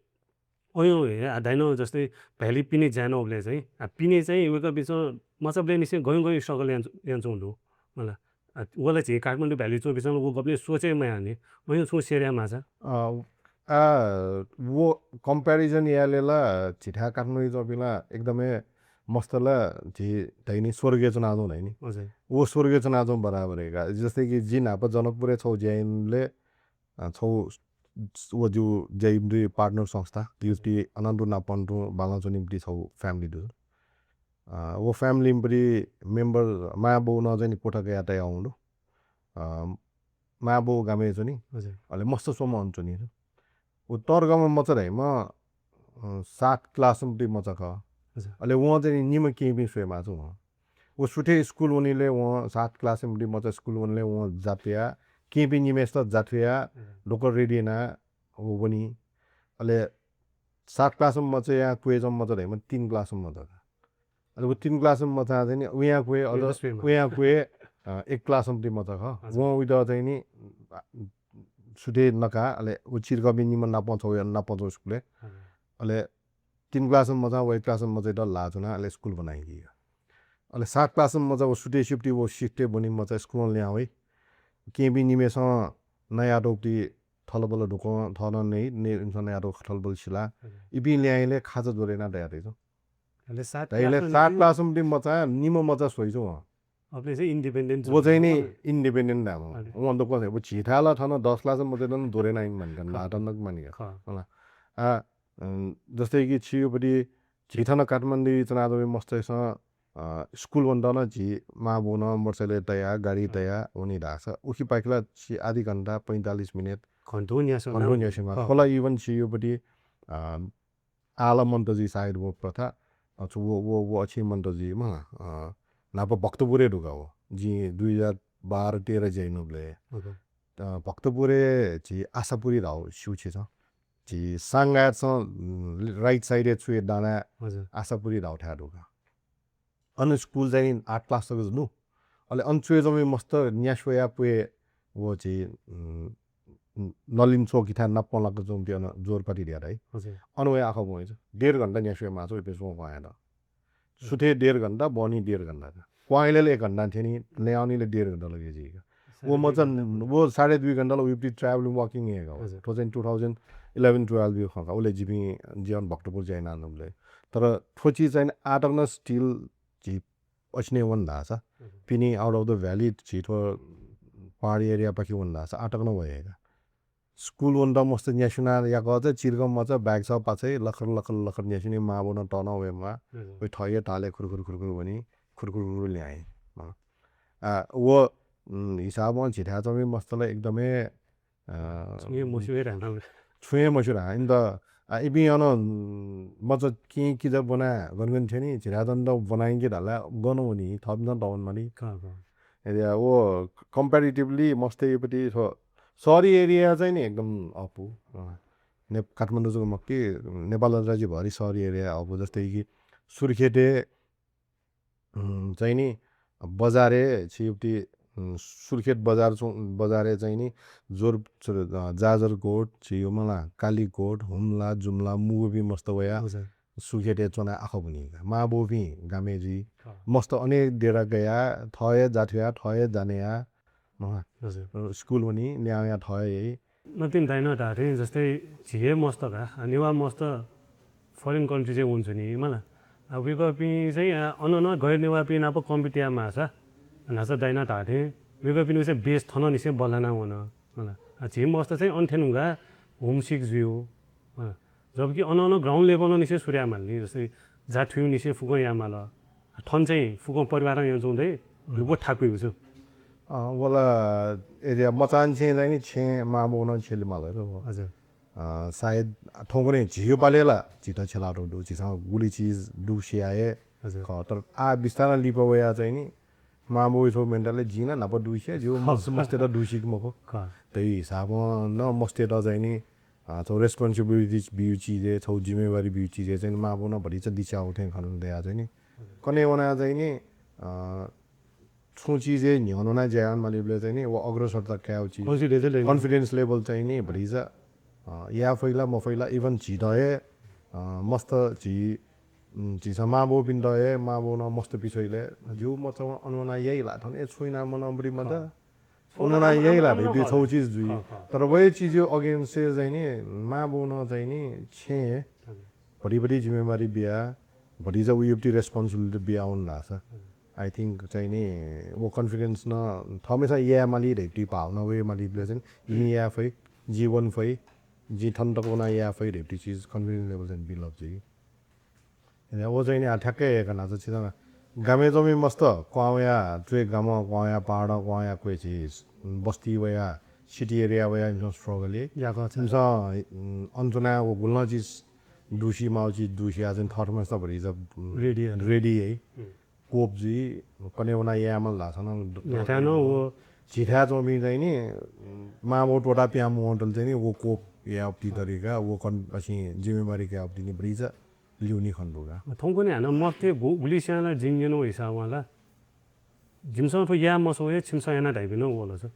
अय् हे आ धाइन जस्तै भ्याली पिने ज्यान उबले चाहिँ, आ, पिने चाहिँ वय्कः बिचं मचाबले निसें गयौं गयौं struggle यान, यान चौं दु। मला, आ, वला झी काठमाडौं भ्याली चौं बिचं व गबलें सोचे मयानि, अय् छौ share या माचा। अ, आ, व comparison याले ला झिथाय् काठमाडौं चौपिं ला एकदमै मस्त ला झी धाइनि स्वर्गय् चुनाचौं धाइनि। हजुर। व स्वर्गय् चुनाचौं बराबर हे का। जस्तै कि जि न्हापा जनकपुरय् छौ ज्याइनले अ, छौ व ज्यू ज्या इमति partner संस्था, युति अनन्तु नापन्तु बालांचुनिमति छौ family दु। अ, व family इमति member मां बौ न चाहिँ नि कोठा कया तया हुँ दु। अ, मां बौ गामे च्वनी। हजुर। अले मस्त स्वम्ह अन च्वनी दु। व तर्गम मचा धाइम्ह, अ, सात class इमति मचा खः। हजुर। अले वं चाहिँ नि निम्ह केहेँपिं स्वयेमाः च्वं। व सुथे school वनिले वं सात class इमति मचा school वनिले वं जातया केहेँपिं निम्हेसित जातया हम्म। लोक ready याना व वनी। अले सात class मचा या क्वय् जम मचा धाइम्ह तीन class मचा का। अले व तीन class मचा चाहिँ नि उया क्वय्, अले उया स्वयेमा। उया क्वय्, अ, एक class इमति मचा खः। हजुर। वं उइत चाहिँ नि, अ, सुथे नका, अले व चिरकबी निम्ह नापं छौ, नापं छौ school-य्। हजुर। अले तीन class मचा, व एक class मचा द ला चुना, अले school बनाइकी। अले सात class मचा व सुते सिप्ति व सिक्ते बनी मचा school ल्यां वइ। केहेँपिं निम्हेसं नया दौक्ति थलबल ढुकं, थन नै, ने इमिसं नया दौक थलबल सिला। हजुर। इपिं ल्यां इले खाचा जोरेना दया दइ छु। अले सात धाइले class सात नं class मति मचा, निम्ह मचा स्वइ छु वं। अबले चाहिँ independent व चाहिँ नि जुल। Independent धाम। अले। वं दक्व चाहिँ, व झिथाय् ला थन दस class मचा नं दोरे नाइ मानिका, खः। नाटक नक मानिका। खः। होला। आ, अं, जस्तै कि छियुपति झी थन काठमाडौं चनादोबे मस्तय्सं, अ, school वनेत नं झी मां बौ नं motorcycle तया, गाडी हम्म। तया, वनी धाःसा। उखि पाखे ला छि आधी घण्टा, पैंतालिस मिनेट। घण्टौ न्यासि घण्टौ नं। न्यासि मा। खः। खोला even छियुपति, अ, आः ला मन्त जुइ सायद व प्रथा, अ, छु व, व, व अछि मन्त जुइ म, अ, न्हापा भक्तपुरय् दुगा व। जिं दुई हजार बाह्र तेह्र ज्याइनुबलय्। OK। अ, भक्तपुरय् झी आशापुरी धाउ स्यू छि छ। झी सांगाय् चं, उम्, right side-य् च्वय् दाना हजुर। आशापुरी धाःथाय् दु का। अन school चाहिँ नि आठ class तक दु। अले अन च्वय् जूम्ह मस्त न्यासि वया पुइ व झी, उम्, उम्, नलिन चौकीथाय् नाप लाक जूम्ह अन जोरपाटी धया धाइ। हजुर। अन वया आखः ब्वं। डेढ घण्टा न्यासि वये माःसा वइपिं स्वं कं यात। सुथय् डेढ घण्टा, ब्वने डेढ घण्टा। क्वहां इलय् एक घण्टा थ्यनी, नये वनेलय् डेढ घण्टा लगे जुइ का। व मचा, व साढे दुई घण्टा ला वइपिं travelling, walking हे का। हजुर। थ्व चाहिँ two thousand eleven twelve या खँ का। उलय् जिपिं, जि अन भक्तपुर ज्या यानाच्वनागुबलय्। तर थ्व चिज चाहिँ आः तक नं still झी असिने वन धाःसा, हजुर। पिने out of the valley झी थ्व पहाडी area पाखे वन धाःसा आः तक नं वये का। School वनेत मस्त न्यासि वना याकः चाहिँ चिर्गम मचा bag सः पाछ्वय् लखर लखर लखर न्यासि वनी, मांबौ नं तःधं वये म्वाः। हजुर। वइ थःया तालय् खुरखुर खुरखुर वनी, खुरखुर खुरखुर ल्याहां। अँ। आ, व, उम्, हिसाबं झीथाय् च्वंपिं मस्त ला एकदमै, अ, छुं हे मस्यू हे धायेमाल। छुं हे मस्यू धायेमाल। इमित, आ, इपिं अन, उम्, मचा केहेँ किजा ब्वना गन गन थ्यनी, झीथाय् च्वनेत ब्वना यंके धाःसा गन वनी, थःपिन्सं तःवने माली। खः, खः। अले व comparatively मस्तय् पति थ्व सहरी area चाहिँ नि एकदम अःपु। अँ, ने-, काठमाडौं जक मखु कि, नेपाल राज्यभरि सहरी area अःपु। जस्तै कि सुर्खेतय्, उम्, चाहिँ नि बजारय् छिपति, उम्, सुर्खेत बजार च्वं-, बजारय् चाहिँ नि जोर-, जोर-, अ, जाजरकोट, छियो मला कालीकोट, हुम्ला, जुम्ला, मुगुपिं मस्त वया हजुर। सुर्खेतय् च्वना आखः ब्वनी का। मांबौपिं गामय् जुइ। खः। मस्त अनेक डेरा गया, थः हे जात हुया, थः हे जा नया, मखा। हजुर। अ, school वनी, न्याः वया थः हे। नतिं दाइनं धाःथें जस्तै झी हे मस्त का, आ, नेवाः मस्त foreign country-य् वंच्वनी मला। आ, वय्कःपिं चाहिँ, आ, अन नं गैर नेवाःपिं नाप compete याये माःसा, न्हाचः दाइनं धाःथें वय्कःपिनिगु चाहिँ base थनंनिसें बल्लाना वन मला। आ, झी मस्त चाहिँ अन थ्यंगु का homesick जुइ हो। अँ, जबकि अन, अन ground level निसें सुरु याये माल नि, जस्तै जात हुइनिसें फुक्कं याये माल। थन चाहिँ फुक्कं परिवारं यानाच्वंगु दइ, हम्म। व थाकुइगु छु। अँ, व ला area मचांनिसें चाहिँ नि छेँ मांबौ नं छ्यले माल रे व। हजुर। अँ, सायद थौंकन्हय् झीगु पालय् ला झीत छ्यलातःगु दु, झीसं गुलि चिज दु सिया हे। हजुर। खः, तर आः बिस्तारं लिपा वया चाहिँ नि मांबौया थ्व mentality जिं नं न्हापा दुसिया, जिगु मस-, मस्तय्त दुसिक मखु। खः। थ्व हिसाबं नं मस्तय्त चाहिँ नि, अ, थ्व responsibility बिउ चिजय्, थ्व जिम्मेवारी बिउ चिजय् चाहिँ नि मांबौ नं भतिचा दिच्याउ थें खन दया चाहिँ नि। कन्हय् वना चाहिँ नि, अ, छुं चिजय् न्ह्यःने वना ज्या याना मालीबलय् चाहिँ नि व अग्रसरता कायेउ चिज। Confidence level। Confidence level चाहिँ नि भतिचा, अ, याये फइ ला मफइ ला, even झीत हे, अ, मस्त झी उम्, झीसं मांबौपिन्त हे, मांबौ नं मस्त पिछ्वइले, जिगु मचां अन वना याइ ला, थन ए छुइना मन अम्बरी मत। खः। अन वना याइ ला, खः, भति खः। छौ चिज जुइ। खः, खः। तर वहे चिजया against-य् चाहिँ नि, मांबौ नं चाहिँ नि, छेँ हे, हजुर। भति भति जिम्मेवारी बिया, भतिचा उयुपति responsibility बिया वन धाःसा। हजुर। I think चाहिँ नि, व confidence नं थःम्हेसां याये माली धइपति भावना वये मालीबलय् चाहिँ, जिं याये फइ, जिं वन फइ, जिं थन तक वना याये फइ धइपति चिज confidence level चाहिँ build up जुइ। अले व चाहिँ नि आः ठ्याक्कै हे खना चाहिँ छिं गामय् च्वंपिं मस्त क्वहां वया, च्वय् गामं क्वहां वया, पहाडं क्वहां वया, क्वय् झी बस्ती वया, city area वया इमिसं struggle याइ। याकः छ। इमिसं, उम्, अन च्वना व गुलि नं चिज दुसि माउ चिज दुसिया चाहिँ थःथःम्हेसित भतिचा, उम्, ready याइ। Ready याइ। उम्। Cope जुइ, कन्हय् वना याये माल धाःसा नं द-, न्ह्याथाय् नं व झीथाय् च्वंपिं चाहिँ नि, उम्, मांबौ त्वःता पिहां मवंतले चाहिँ नि व cope यायेपति तरिका, व कन-, असिं जिम्मेवारी कायेपति नि भतिचा ल्यूनि खने दु का। थौंकन्हय् हानं मस्तय् गु-, गुलि स्यां ला जिं न्यनागु हिसाबं ला, जिमिसं थ्व याये मसः हे छिमिसं याना धइपिं नं वल छु।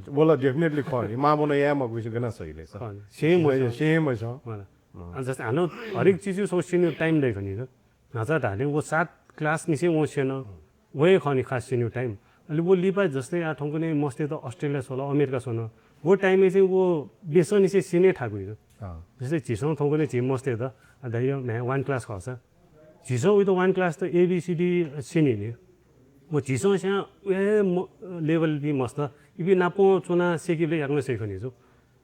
वल definitely खः नि। मांबौ नं याये मखुसे गन सही ले स। खः नि। सेम वइस। सेम वइस। वल। अँ। अ, जस्तै हानं हरेक चिजय् छगू स्यनेगु time दइ खनि। न्हाचः धाःथें व सात class निसें वं स्यन। व हे खः नि खास स्यनेगु time। अले व लिपा जस्तै आः थौंकन्हय् मस्तय्त Australia स्वल, America स्वल। व time-य् चाहिँ व बेसंनिसें स्यने थाकुइ। अँ। जस्तै झीसं थौंकन्हय् झी मस्तय्त, आ, धाइ म्ह्याय् one class खःसा। झीसं वइत one class त A B C D स्यनी नि। व झीसं स्यां व हे म-, level-पिं मस्त, इपिं नाप च्वना स्यकीबलय् याकनं सही खनि छु।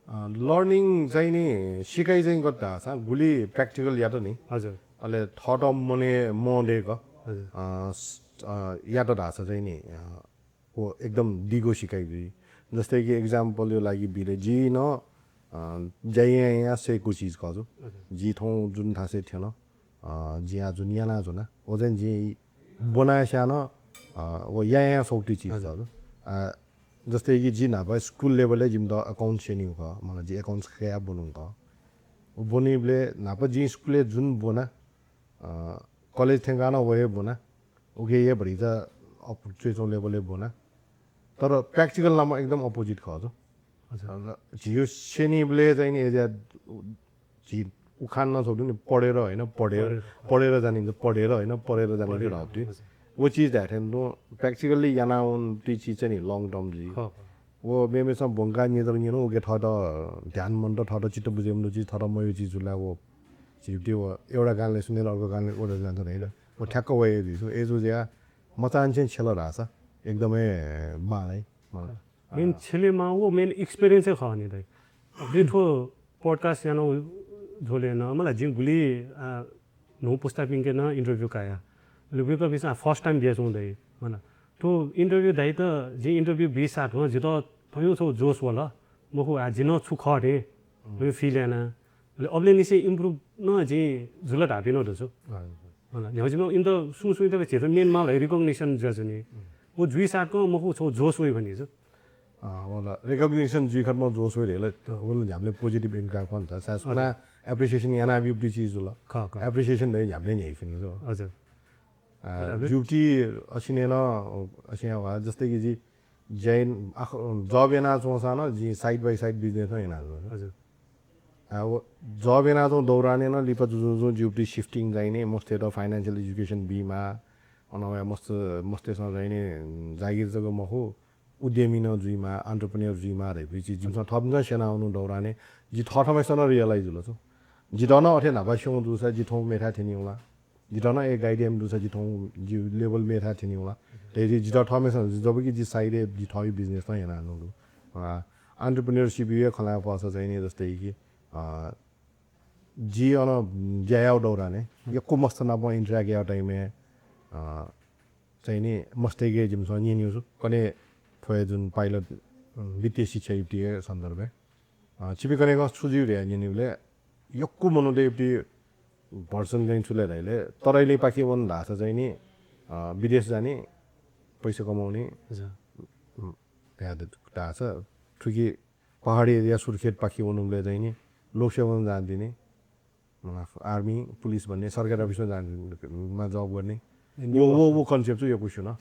अ, learning चाहिँ नि सिकाइ चाहिँ गथे धाःसा गुलि practical यात नि। हजुर। अले थःत मनय् मदय्क, हजुर। अ, स-, अ, यात धाःसा चाहिँ नि, अ, व एकदम दिगो सिकाइ जुइ। जस्तै कि example-या लागि बिले जि नं, अ, ज्या यां यां सय्कू चिज खः छु। हजुर। जि थौं जुन थासय् थ्यन, अ, जिं आः जुन यानाच्वना, व चाहिँ जिं ब्वना स्यां नं, अ, व यां यां सय्कूति चिज हजुर। खः छु। अ, जस्तै कि जि न्हापा school level-य् जिमित accounts स्यनीगु खः, मला जि accounts कयाः ब्वनीगु खः। ब्वनीबलय् न्हापा जिं स्कुलय् जुन ब्वना, अ, कलेज थ्यंकाः नं व हे ब्वना। उके हे भतिचा अप-, च्वय्‌च्वं level-य् ब्वना। तर practical नाम एकदम opposite खः जो। अच्छा। अ, झीयो स्यनीबलय् चाहिँ नि अय्‌जुया झी उखान नं छगू दु नि, पढेर होइन, पढेर, पढेर। पढेर जाने, पढेर होइन, पढेर जाने हजुर, धइगु दु। हजुर। व चिज धायेथें तुं practically याना वंपिं चिज चाहिँ नि long term जुइ। खः, खः। व मेमेसं ब्वंकाः न्यंदल न्यन, उके थःत ध्यान मन्त, थःत चित्त बुझे मन्त चिज, थःत मयू चिज जुल ला व झीपिं व एउटा कानले सुनेर अर्को कानले ओढे जान्छ नि। व ठ्याक्क व हे जुइ। अय्‌जूगुलिं मचांनिसें छ्यल धाःसा एकदमै बांलाइ। Main छ्यलेमाः व main experience हे खः नि दाइ। अले थ्व podcast याना झ्वलय् नं मला जिं गुलि, आ, न्हू पुस्तापिंके नं interview कया। अले वय्‌कःपिंसं first time बियाच्वंगु दाइ। मला थ्व interview दाइत जिं interview बी साथ नं जितः थ्व छगू जोश वल। मखु, आ, जि नं छु खः थें थ्व feel याना। अले अबलय्‌निसें improve नं जिं जुल धाःपिं नं दु छु। हजुर। होला, न्ह्यागुचिम्ह इमित सुं सुं इमित झीत main माल हे recognition जुयाच्वनी। व जुइ साथ नं मखु, छगू जोश वइ भनी जु। अँ, होला, recognition जुइ खतमा जोश वइ धइगु ला, व ला न्ह्याबलें positive impact खः नि त। सायद हजुर। सुनां appreciation यानाब्यूगु चिज जुल। खः, खः। Appreciation धइगु न्ह्याबलें न्ह्याइफिनि जु। हजुर। अ, हजुर। ज्यूपिं असिनं नं, असिनं वा, जस्तै कि जि ज्या याना, आख-, job यानाच्वंसां नं जिं side by side business नं यानाच्वना। हजुर। आ, व job यानाच्वंगु दौरानय् नं लिपा जुजुं जुजुं ज्यूपिं shifting चाहिँ नि मस्तय्‌त financial education बीमाः, अन वया मस्त, मस्तय्‌सं चाहिँ नि जागिर जक मखु, उद्यमी नं जुइमाः, entrepreneur जुइमाः धइगु चिज जिमिसं थःपिन्सं स्यनावंगु दौरानय् जि थःथम्हय्‌सित नं realize जुल छु। जितः नं अथे न्हापा स्यंगु जूसा जि थौं मेथाय् थ्यनीगु ला। जितः नं ए guide याइम्ह दुसा जि थौं जि level मेथाय् थ्यनीगु ला। धइगु जितः थःम्हय्‌सिनं जि जबकि जि side-य् जि थःगु business नं यानाच्वंगु दु। अ, entrepreneurship-या खँ ल्हाये फःसा चाहिँ नि जस्तै कि, अ, जि अन ज्या याःगु दौरानय् यक्व मस्त नाप interact याःगु time-य्, अ, चाहिँ नि मस्तय्‌के जिमिसं न्यनीगु छु। कन्हय् थ्व हे जुन pilot, अ, वित्तीय शिक्षा युक्तिया सन्दर्भय्। अ, छिपिं कन्हय् छु जुइ धयाः न्यनीबलय् यक्व मनूतय् इपिं भर्सन चाहिँ छु ले धाइले तराईलिपाखे वन धाःसा चाहिँ नि, अ, विदेश जाने, पैसा कमाउने, हजुर। उम्, भ्या द-, धाःसा थुकी पहाडी area सुर्खेतपाखे वनुबलय् चाहिँ नि लोकसेवा नं जान दिने, अ, army, पुलिस भन्ने सरकारी अफिसमा जान दिने, मा job गर्ने। ए, वो, वो, वो concept चाहिँ यक्व स्यू न।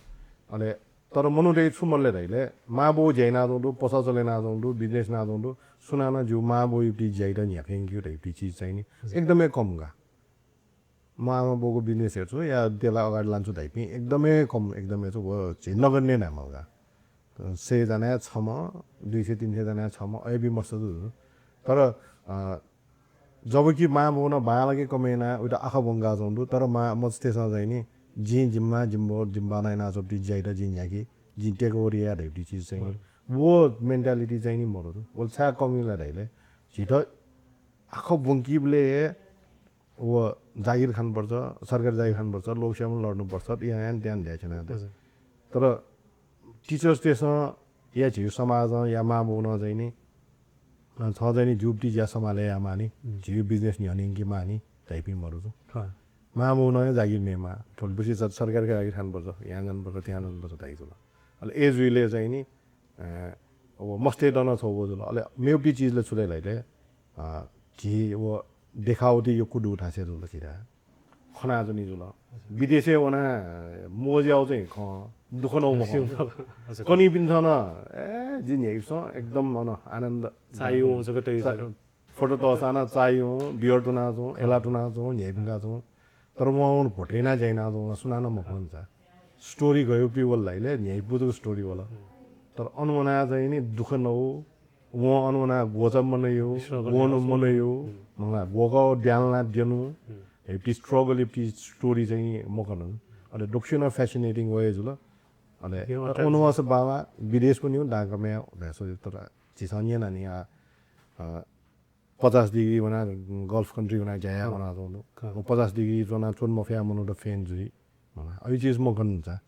अले तर मनूतय् छु मल्ले धाइले, मां बौ ज्या यानाच्वंगु दु, पसः चले यानाच्वंगु दु, business यानाच्वंगु दु, सुनानं जिगु मां बौयागु ज्यायात न्ह्याकेगु धइगु चिज चाहिँ नि हजुर। एकदमै कम का। म आमा बौको business हेर्छु या त्यला अगाडि लान्छु धाइपिं एकदमै कम, एकदमै छु, व झी नगण्य धायेमाल का। सय जनाया छम्ह, दुई सय तीन सय जनाया छम्ह, अय्‌पिं मस्त दु। तर, अ, जबकि मां बौनं बांलाक कमय् यानाः उइत आखः ब्वंकाच्वंगु दु, तर मां मस्तय्‌सं चाहिँ नि, जिं जिम्मा, जिम्बो, जिम्बानं यानाच्वंपिं ज्यायात जिं न्ह्याके, जिं take over याये धइगु चिज चाहिँ नि। व mentality चाहिँ नि मरु दु। व छाय् कम याना धाइले, झीत आखः ब्वंकीबलय् हे व जागिर खानुपर्छ, सरकारी जागिर खानुपर्छ, लोकसेवामा लड्नुपर्छ, यान त्यान ध्यान ध्यान। हजुर। तर teachers-तय्‌सं या झीगु समाजं या मां बौनं चाहिँ नि, अ, छं चाहिँ नि ज्यूपिं ज्या सम्हाले यायेमाः नि, हुँ। झीगु business न्ह्यःने यंकेमाः नि धाइपिं मरु दु। हाँ। मां बौनं हे जागिर नयेमाः, थ्व बुझे सर-, सरकारी जागिर खानुपर्छ, यां जानुपर्छ, त्यां जानुपर्छ धाइगु जुल। अले अय् जुइले चाहिँ नि, अ, व मस्तय्‌त नं छगू जुल। अले मेपिं चिजले छु ले धाइले, अ, झी व देखावटी यक्व दु थासय् जुल झीत। खनाच्वनी जुल। विदेशय् वनाः मोज याउ चाहिँ खँ, दुःख नउ मखु। हजुर। कनीपिन्सं नं, ए, जि न्ह्याइपुसे एकदम अन आनन्द। चाय् वं जक तइ चा-, जुल। फोटो तःसां नं चाय् वं, beer तुनाच्वं, एला तुनाच्वं, न्ह्याइपुकाच्वं। तर वं अन भोटे यानाः ज्या यानाच्वं, सुनानं मखंचा। Story गय् पिवल धाइले, न्ह्याइपु जक story वल। तर अन वनाः चाहिँ नि दुःख नउ, वं अन वनाः ग्वचा मनय्, struggle वं याउ। मनय्, हम्म। मला, ग्वःक द्यां लानाः द्यनु, हम्म। हेपिं struggle, हेपिं story चाहिँ मखन। अले दक्वसिनं fascinating व हे जुल। अले यो तर अट्ठाइस अन वंसा बाबा विदेश पनि हु, दांकामय्, भ्यासो तर झीसं न्यना नि, आ, अ, पचास degree वनाः Gulf country वनाः ज्या याये हाँ। वनाच्वंगु दु। हाँ। व पचास degree च्वनाः च्वने मफया मनूत fan जुइ। अय् चिज मखन चा।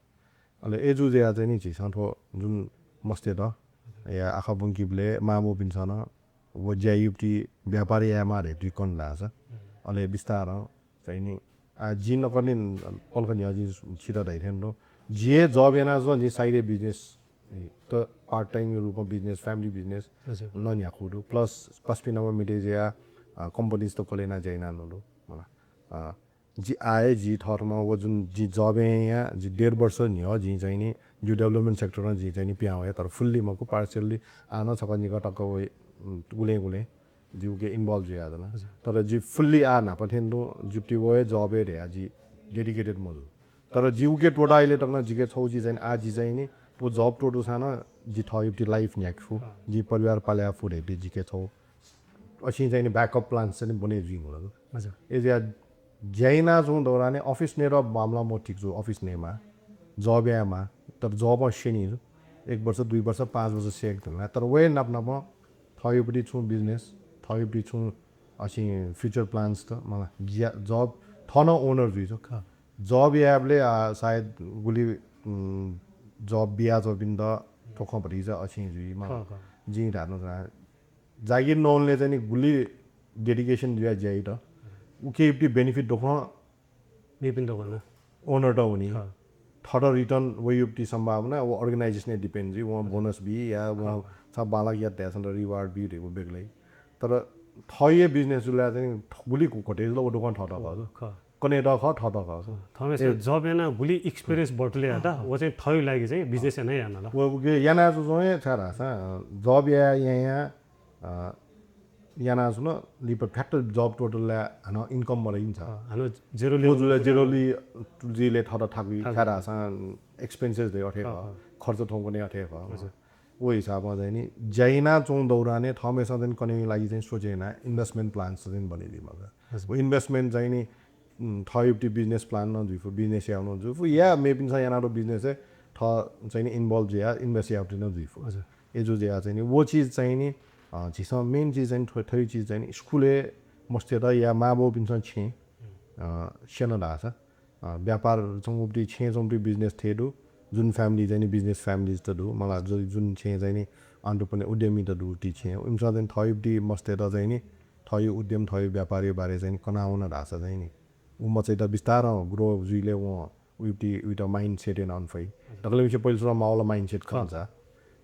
अले अय् जूगु जुयाः चाहिँ नि झीसं थ्व जुन मस्तय्‌त या आखः ब्वंकीबलय् मां बौपिन्सं नं व ज्या याइपिं व्यापार यायेमाः धइपिं कन धाःसा। अले बिस्तारं चाहिँ नि, आ, जिं नकने पलख न्ह्यः जिं छित धाइथें दु। जि हे job यानाच्वं, जिं side-य् business त part time रूपमा business, family business हजुर। नं न्ह्याकू दु। Plus पासापिं नाप meet जुयाः, अ, कम्पनीजत कले याना ज्या यानाच्वनागु दु। मला, अ, जि आः हे जि थःथम्हं व जुन जि जबय् यानाः जि डेढ वर्ष न्ह्यः जिं चाहिँ नि जि डेभलपमेन्ट सेक्टरं जिं चाहिँ नि पिहां वया, तर फुल्ली मखु, पार्सियल्ली आः नं छकः निकः तक व, उम्, गुलें गुलें जि उके इन्भल्भ जुयाच्वना। हजुर। तर जि फुल्ली आः न्हापा थें तुं जिपिं व हे जबय् धयाः जि डेडिकेटेड मजू। तर जि उके त्वःताः इलय् तक नं जिके छगू चिज चाहिँ नि, आः जि चाहिँ नि व जब त्वःतूसां नं जि थःगु लाइफ न्ह्याके फु, अँ। जि परिवार पाले याये फु धइपिं जिके छगू असिं चाहिँ नि ब्याकअप प्लान्स चाहिँ नि बने जुइम्ह ला। हजुर। अय्‌जुया ज्या यानाच्वंगु दौरानय् अफिस नयेत बांमलाः मखु, ठीक छु, अफिस नयेमाः, जब यायेमाः, तर जबं स्यनी जू। एक वर्ष, दुई वर्ष, पाँच वर्ष स्यंके धुन ला। तर व हे नाप नापं थःगु पट्टि छुं बिजनेस, थःगु पट्टि छुं असिं फ्युचर प्लान्स त मला। ज्या, जब थः नं ओनर जुइ जू। खः। जब यायेबलय्, आ, सायद गुलि, उम्, जब बियाच्वंपिन्त थ्व खँ भतिचा असिं जुइ मला। खः, खः। जिं धायेधुन जागिर नवंलि चाहिँ नि गुलि डेडिकेसन जुयाः ज्या यात, उकेया पट्टि बेनिफिट दक्वं मेपिन्त वनी। ओनरत वनी। खः। थःत रिटर्न वइगु पट्टि सम्भावना व अर्गनाइजेसनय् डिपेन्ड जुइ, वं बोनस बी या वं खः। छाय् बांलाक यात धाःसा नं रिवार्ड बी धइगु बेग्लै। तर थःगु बिजनेस जुल ला चाहिँ नि गुलि घटे जुल व दक्वं थःत खः जू। खः। कनेत खः, थःत खः जू। थःम्हेसित ए- जब यानाः गुलि एक्सपिरियन्स बटुले यात, अँ, अँ। व चाहिँ थःगु लागि चाहिँ बिजनेस याना याना ला। व उके यानाच्वंगु हे छाय् धाःसा, अ, जब या, या, या, अ, यानाच्वन, लिपा फ्याट्ट जब त्वःतल ला हानं इन्कम मदइगु नि छ। अँ, हानं जेरोली व जुल ला जेरोली जुइबलय् थःत थाकुइ, थाकुइ। छाय् धाःसा एक्सपेन्सेस दइ अथे खः, खः, खः। खर्च थौंकन्हय् अथे खः। हजुर। व हिसाबं चाहिँ नि ज्या यानाच्वंगु दौरानय् थःम्हेसित चाहिँ कनेगु लागि चाहिँ सोचे यानाः इन्भेस्टमेन्ट प्लान्स चाहिँ बने जुइ मला। हजुर। व इन्भेस्टमेन्ट चाहिँ नि उम्, थःगु पट्टि बिजनेस प्लान नं जुइ फु, बिजनेस यायेगु नं जुइ फु, या मेपिन्सं यानातःगु बिजनेसय् थः चाहिँ नि इन्भल्भ जुयाः इन्भेस्ट यायेगु नं जुइ फु। हजुर। अय्‌जूगुलिं चाहिँ नि व चिज चाहिँ नि, अ, झीसं मेन चिज चाहिँ नि थ्व-, थ्व चिज चाहिँ नि स्कुलय् मस्तय्‌त या मांबौपिन्सं छेँ, अ, स्यन धाःसा, अ, व्यापार च्वंगु पट्टि, छेँ च्वंगु पट्टि बिजनेस थें दु, जुन फ्यामिली चाहिँ नि बिजनेस फ्यामिलिज त दु, मला जु-, जुन छेँ चाहिँ नि entrepreneur उद्यमी त दु ति छेँ, इमिसं चाहिँ नि थःगु पट्टि मस्तय्‌त चाहिँ नि थःगु उद्यम, थःगु व्यापारया बारे चाहिँ नि कनावन धाःसा चाहिँ नि व मचायात बिस्तारं ग्रो जुइले वं उइपट्टि उइत माइन्डसेट यानावन फइ। दकलय् मिसे पहिले सुरुवात माःगु ला माइन्डसेट खः। खः।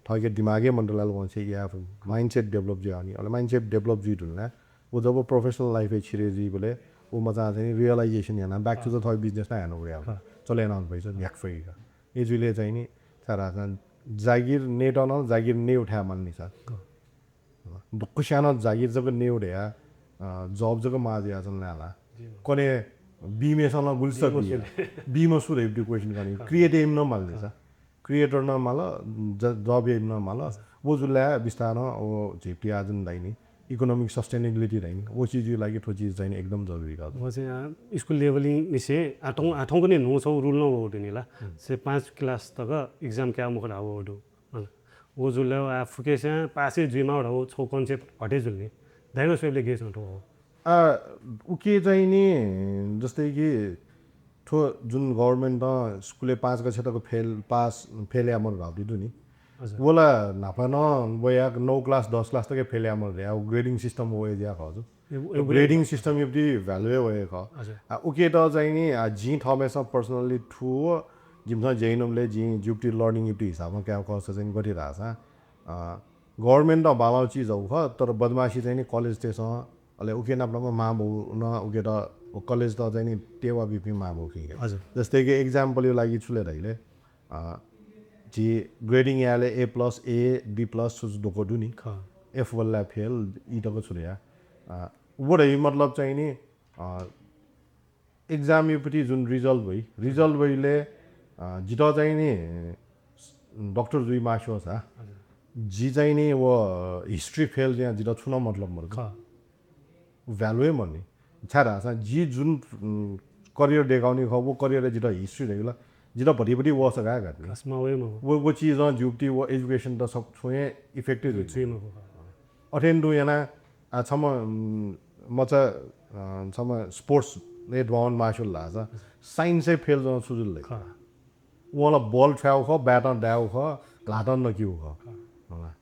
थःके दिमागय् मन्त लाल वंसे या माइन्डसेट डेभलप जुयावनी। अले माइन्डसेट डेभलप जुइ धुन ला व जब प्रोफेसनल लाइफय् छिरे जुइबलय् व मचां चाहिँ नि रियलाइजेसन यानाः back to the खः। थःगु बिजनेस नं हानं वया खः। चले यानावन फइ, न्ह्याके फइ का। अय्‌जूगुलिं चाहिँ नि छाय् धाःसा जागिर नयेत नं जागिर नयेगु थाय् माल नि सर। खः। दक्वस्यां नं जागिर जक नयेगु धयाः, अ, जब जक माः जुयाच्वन ला ला। जी। कन्हय् बीम्हय्‌सं नं गुलिसित बी। बीम्ह सु धइगु question कनी। खः। क्रिएट याइम्ह नं माल नि खः। सर। क्रिएटर नं माल, ज-, जब याइम्ह नं माल। हजुर। व जुल ला बिस्तारं व झीपिं आः जुन धाइ नि, इकोनोमिक सस्टेनेबिलिटी धाइ नि, व चिजया लागि थ्व चिज चाहिँ नि एकदम जरुरी का। व चाहिँ, अ, स्कुल लेभलय् निसें, अ, थौं-, अ, थौंकन्हय् न्हू छगू रुल नं वःगु दु नि ला। हुँ। से पाँच क्लास तक एक्जाम काये मखु धाःगु वःगु दु। अँ, व जुल ला, आ, फुक्कसियां पास हे जुइमाः धाःगु छगू कन्सेप्ट हटे जुल नि। धाइगु स्वयेबलय् गय् च्वं थ्व? आ, उके चाहिँ नि, जस्तै कि थ्व जुन गभर्नमेन्टं स्कुलय् पाँच कक्षा तक फेल, पास, फेल याये मदु धाःगु दु नि। हजुर। व ला न्हापा नं वया नौ क्लास, दस क्लास तक फेल याये मदु धयाः व ग्रेडिङ सिस्टम व हे ज्या खः जु। ए, व, ए, व ग्रेडिङ सिस्टमया पट्टि भ्यालु हे व हे खः। हजुर। आ, उकेत चाहिँ नि, आ, जिं थःम्हय्‌सं पर्सनली थ्व जिमिसं ज्या यानाबलय् जिं जिगु पट्टि लर्निङया पट्टि हिसाबं काये खःसा चाहिँ गथे धाःसा, अ, गभर्नमेन्टं बांलाःगु चिज जक खः, तर बदमासी चाहिँ नि कलेजतय्‌सं, अले उके नाप नाप मांबौ नं उकेत, व कलेजत चाहिँ नि टेवा बीपिं मांबौ खः। हजुर। जस्तै कि एक्जाम्पलया लागि छु ले धाइले, अ, झी ग्रेडिङ यायेले A plus, A, B plus छु छु दक्व दु नि। खः। F वाला फेल, ई तक छु ले या। अ, व धइ मतलब चाहिँ नि, अ, एक्जामया पट्टि जुन रिजल्ट वइ, रिजल्ट वइले, अ, जितः चाहिँ नि डाक्टर जुइ मास्ति वःसा, हजुर। जि चाहिँ नि व हिस्ट्री फेल जुयाः जितः छुं नं मतलब मदु। खः। भ्यालु हे मदु नि। छाय् धाःसा जि जुन, उम्, करियर देखाउने खः, व करियरय् जितः हिस्ट्री धइगु ला, जितः भतिभति वःसा का घात नि। खासमा वइ मखु। व, व चिजं जिगु पट्टि व एजुकेसन त छुं हे इफेक्ट हे जुइ जुइ मखु। मखु। अथें तुं याना, आ, छम्ह, उम्, मचा, अ, छम्ह स्पोर्ट्सय् दुहां वने मास्ति वल धाःसा, साइन्सय् फेल जुयाः छु जुल ले? खः। वं ला बल थ्वयागु खः, ब्याटं दायेगु खः, ल्हातं नकिगु खः। खः। होला।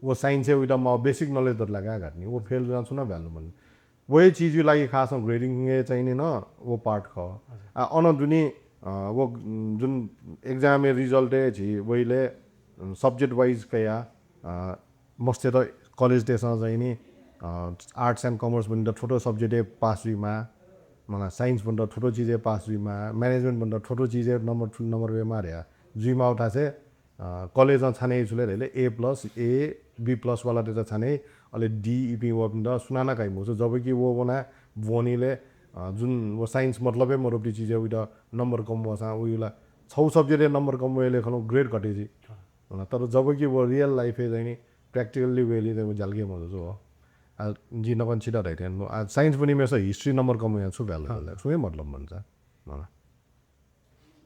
व साइन्सय् उइत माःगु बेसिक नलेज दत ला का घात नि, व फेल जुयाः छुं नं भ्यालु मदु नि। व हे चिजया लागि खासं ग्रेडिङ हे चाहिँ नि नं व पार्ट खः। हजुर। आ, अन दुने, अ, व, उम्, जुन एक्जामया रिजल्टय् झी वइले, उम्, सब्जेक्ट वाइज कयाः, अ, मस्तय्‌त कलेजतय्‌सं चाहिँ नि अ, Arts and Commerce भन्दा थ्व थ्व subject-य् पास जुइमाः, मला Science भन्दा थ्व थ्व चिजय् पास जुइमाः, Management भन्दा थ्व थ्व चिजय् नम्बर, ठुलो नम्बर वयेमाः धया जुइमाः धाःसा, अ, कलेजं छाने छु ले धाइले A plus, A, B plus वालातय्त छाने, अले D इपिं वःपिन्त सुनानं काइ मखु। जबकि व वना ब्वनीले, अ, जुन व science मतलबय् मदुपिं चिजय् उइत नम्बर कम वःसां उइला छौ subject-य् नम्बर कम वयेले खनु grade घटे जुइ। अँ। तर जबकि व real life-य् चाहिँ नि practically वयेले चाहिँ व ज्यालके मजू हो। आ, जि नकन छित धाइथें, आ, science ब्वनीम्हेसं history नम्बर कम वयां छु value अँ। दल? छुं हे मतलब मन्त। अँ।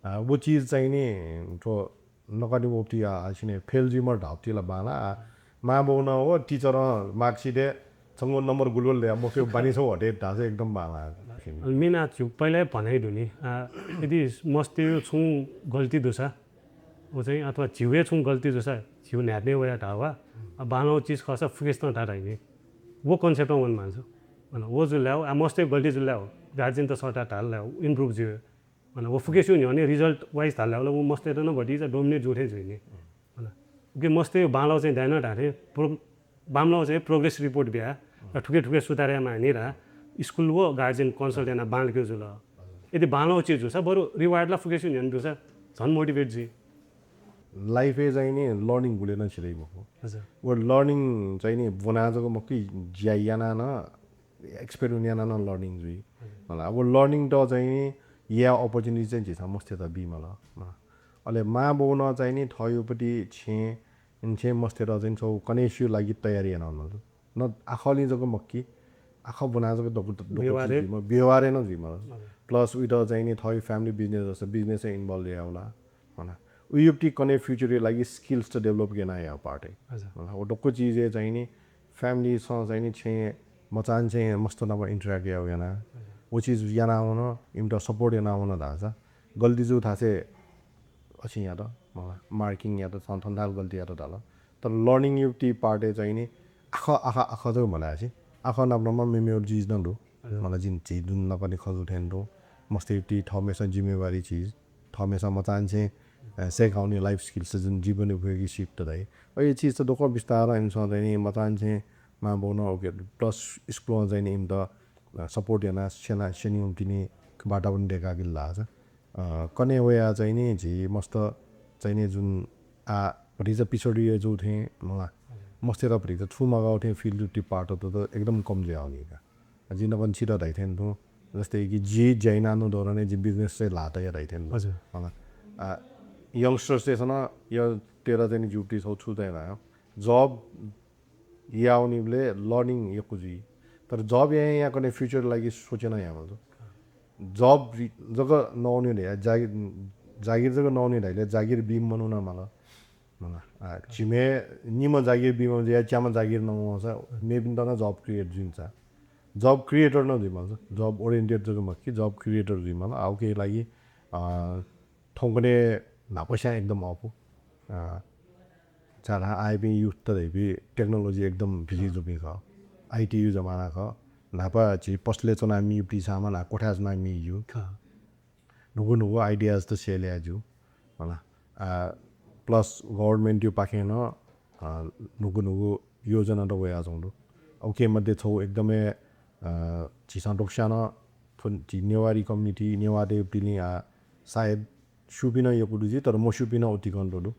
आ, व चिज चाहिँ नि थ्व नकतिनि वःपिं आ, आ, सिने fail जुइम्ह धाःपिं ला बांला। आ, मां बौनं व teacher-ं marksheet-य् छंगु नम्बर गुलगुल दया मफे बानी छौ हटे धाःसा एकदम बांला। अले मेन आ झीगु पहिला हे भनाइ दु नि। आ, यदि मस्तय् छुं गल्ती दुसा, व चाहिँ अथवा झीगु हे छुं गल्ती जूसा झीगु न्ह्याथने वया धाः वा, आ, बांलाःगु चिज खःसा फुकेसं धाः धाइ नि। व concept-ं वने माःगु। अन व जुल धाःसा, आ, मस्तय् गल्ती जुल धाःसा, guardian-त सःता धाल धाःसा, improve जुइ। अन व फुकेस्यु न्ह्यःने result wise धाल धाःसा, व मस्तय्त नं भतिचा dominate जू थें जुइ नि। अन उके मस्तय् बांलाःगु चाहिँ दाइनं धाःथें प्रो-, बांमलाःगु चाहिँ progress report बिया, र थुके थुके सुधार यायेमाः नि रा, school व guardian consult यानाः बांलाकेगु जुल। यदि बांलाःगु चिज जूसा बरु reward ला फुकेस्यु न्ह्यःने ब्यूसा झन motivate जुइ। Life-य् चाहिँ नि learning गुलि नं सिधइ मखु। हजुर। व learning चाहिँ नि ब्वना जक मखु कि ज्या याना नं, experiment याना नं learning जुइ। हजुर। मला, अब learning-त चाहिँ नि या opportunity चाहिँ झीसं मस्तय्त बी मला। अले मां बौनं चाहिँ नि थःगु पति छेँ, छेँ मस्तय्त चाहिँ छौ कन्हय् स्यु लागि तयारी याना वनागु। न आखलं जक मखु कि, आखः ब्वना जक दक्व, दक्व व्यवहारय्? चिज जुइमाः, व्यवहारय् नं जुइमाः। हजुर। Plus उइत चाहिँ नि थःगु family business जस्ता business-य् involve यायेवला। मला, उइपति कन्हय् future-य् लागि skills-त develop याना यायेगु part हे। हजुर। मला, व दक्व चिजय् चाहिँ नि family-सँ चाहिँ नि छेँ मचान छेँ मस्त नाप interact यायेगु याना। हजुर। व चिज याना वन, इमित support याना वन धाःसा गल्ती जू थासय् अछिं यात, मला, marking यात, थन थन थाल गल्ती यात धाल। तर learning-युपति part-य् चाहिँ नि आखः, आखः, आखः जक मलासे, आखः नाप नाप मेमेगु चिज नं दु। हजुर। मला, जिं झी दुने नापनि खँ जू थें दु। मस्तय्‌युपति थःम्हेस्यां जिम्मेवारी चिज, थःम्हेस्यां मचान छेँ, अ, सय्‌काउने life skills जुन जीवन उपयोगी सिपत धाइ। अ, यो चिज त दक्व बिस्तारं इमिसं चाहिँ नि मचान छेँ मां बौनं उके plus school-ं चाहिँ नि इमित, अ, support याना, स्यना, स्यनीगुलिं वातावरण दय्‌काबिल धाःसा। अ, कन्हय् वया चाहिँ नि झी मस्त चाहिँ नि जुन आ भतिचा पिछडिया जू थें मला, मस्तय्‌त भतिचा छुं मगाउ थें feel-युपति part-त एकदम कम जुयावनी का। जिं नापं छित धाइथें तुं, जस्तै कि जि ज्या याना नं दौरानय् जि business चाहिँ ल्हाः तया धाइथें तुं। हजुर। मला, आ, youngsters-तय्‌सं नं या तेह्र चाहिँ नि जूपति छौ छु चाहिँ ला, job यावनीबलय् learning यक्व जुइ। तर job यां यां कन्हय् future लागि सोचे नं याये मजू। Job जक नवने धया, जागिर, जागिर जक नवने धाइले जागिर बीम्ह मनू नं माल। मला, आ, झिम्ह निम्ह जागिर बीम्ह जुया च्याम्ह जागिर नवंसा मेपिन्त नं job create जुइमाः। Job creator नं जुइमाल। Job oriented जक मखु कि job creator जुइमाल। आ, उके लागि, आ, थौंकन्हय् न्हापास्यां एकदम अःपु। अ, छाय्‌धाःसा आःयापिं youth-त धइपिं technology एकदम busy जूपिं खः। IT-या जमाना खः। न्हापा झी पसलय् च्वनाः मि पिसाःम्ह ला कोठाय् च्वनाः मि यु। खः। न्हूगु न्हूगु ideas-त share याये ज्यू। होला। अ, plus government-या पाखें नं, अ, न्हूगु न्हूगु योजनात वयाच्वंगु दु। उके मध्ये छौ एकदमै, अ, झीसं दक्वस्यां नं थ्व झी नेवारी community, नेवाःतय् पिलिं आ, सायद स्यूपिं नं यक्व दु जुइ, तर मस्यूपिं नं उतिकं दु दु।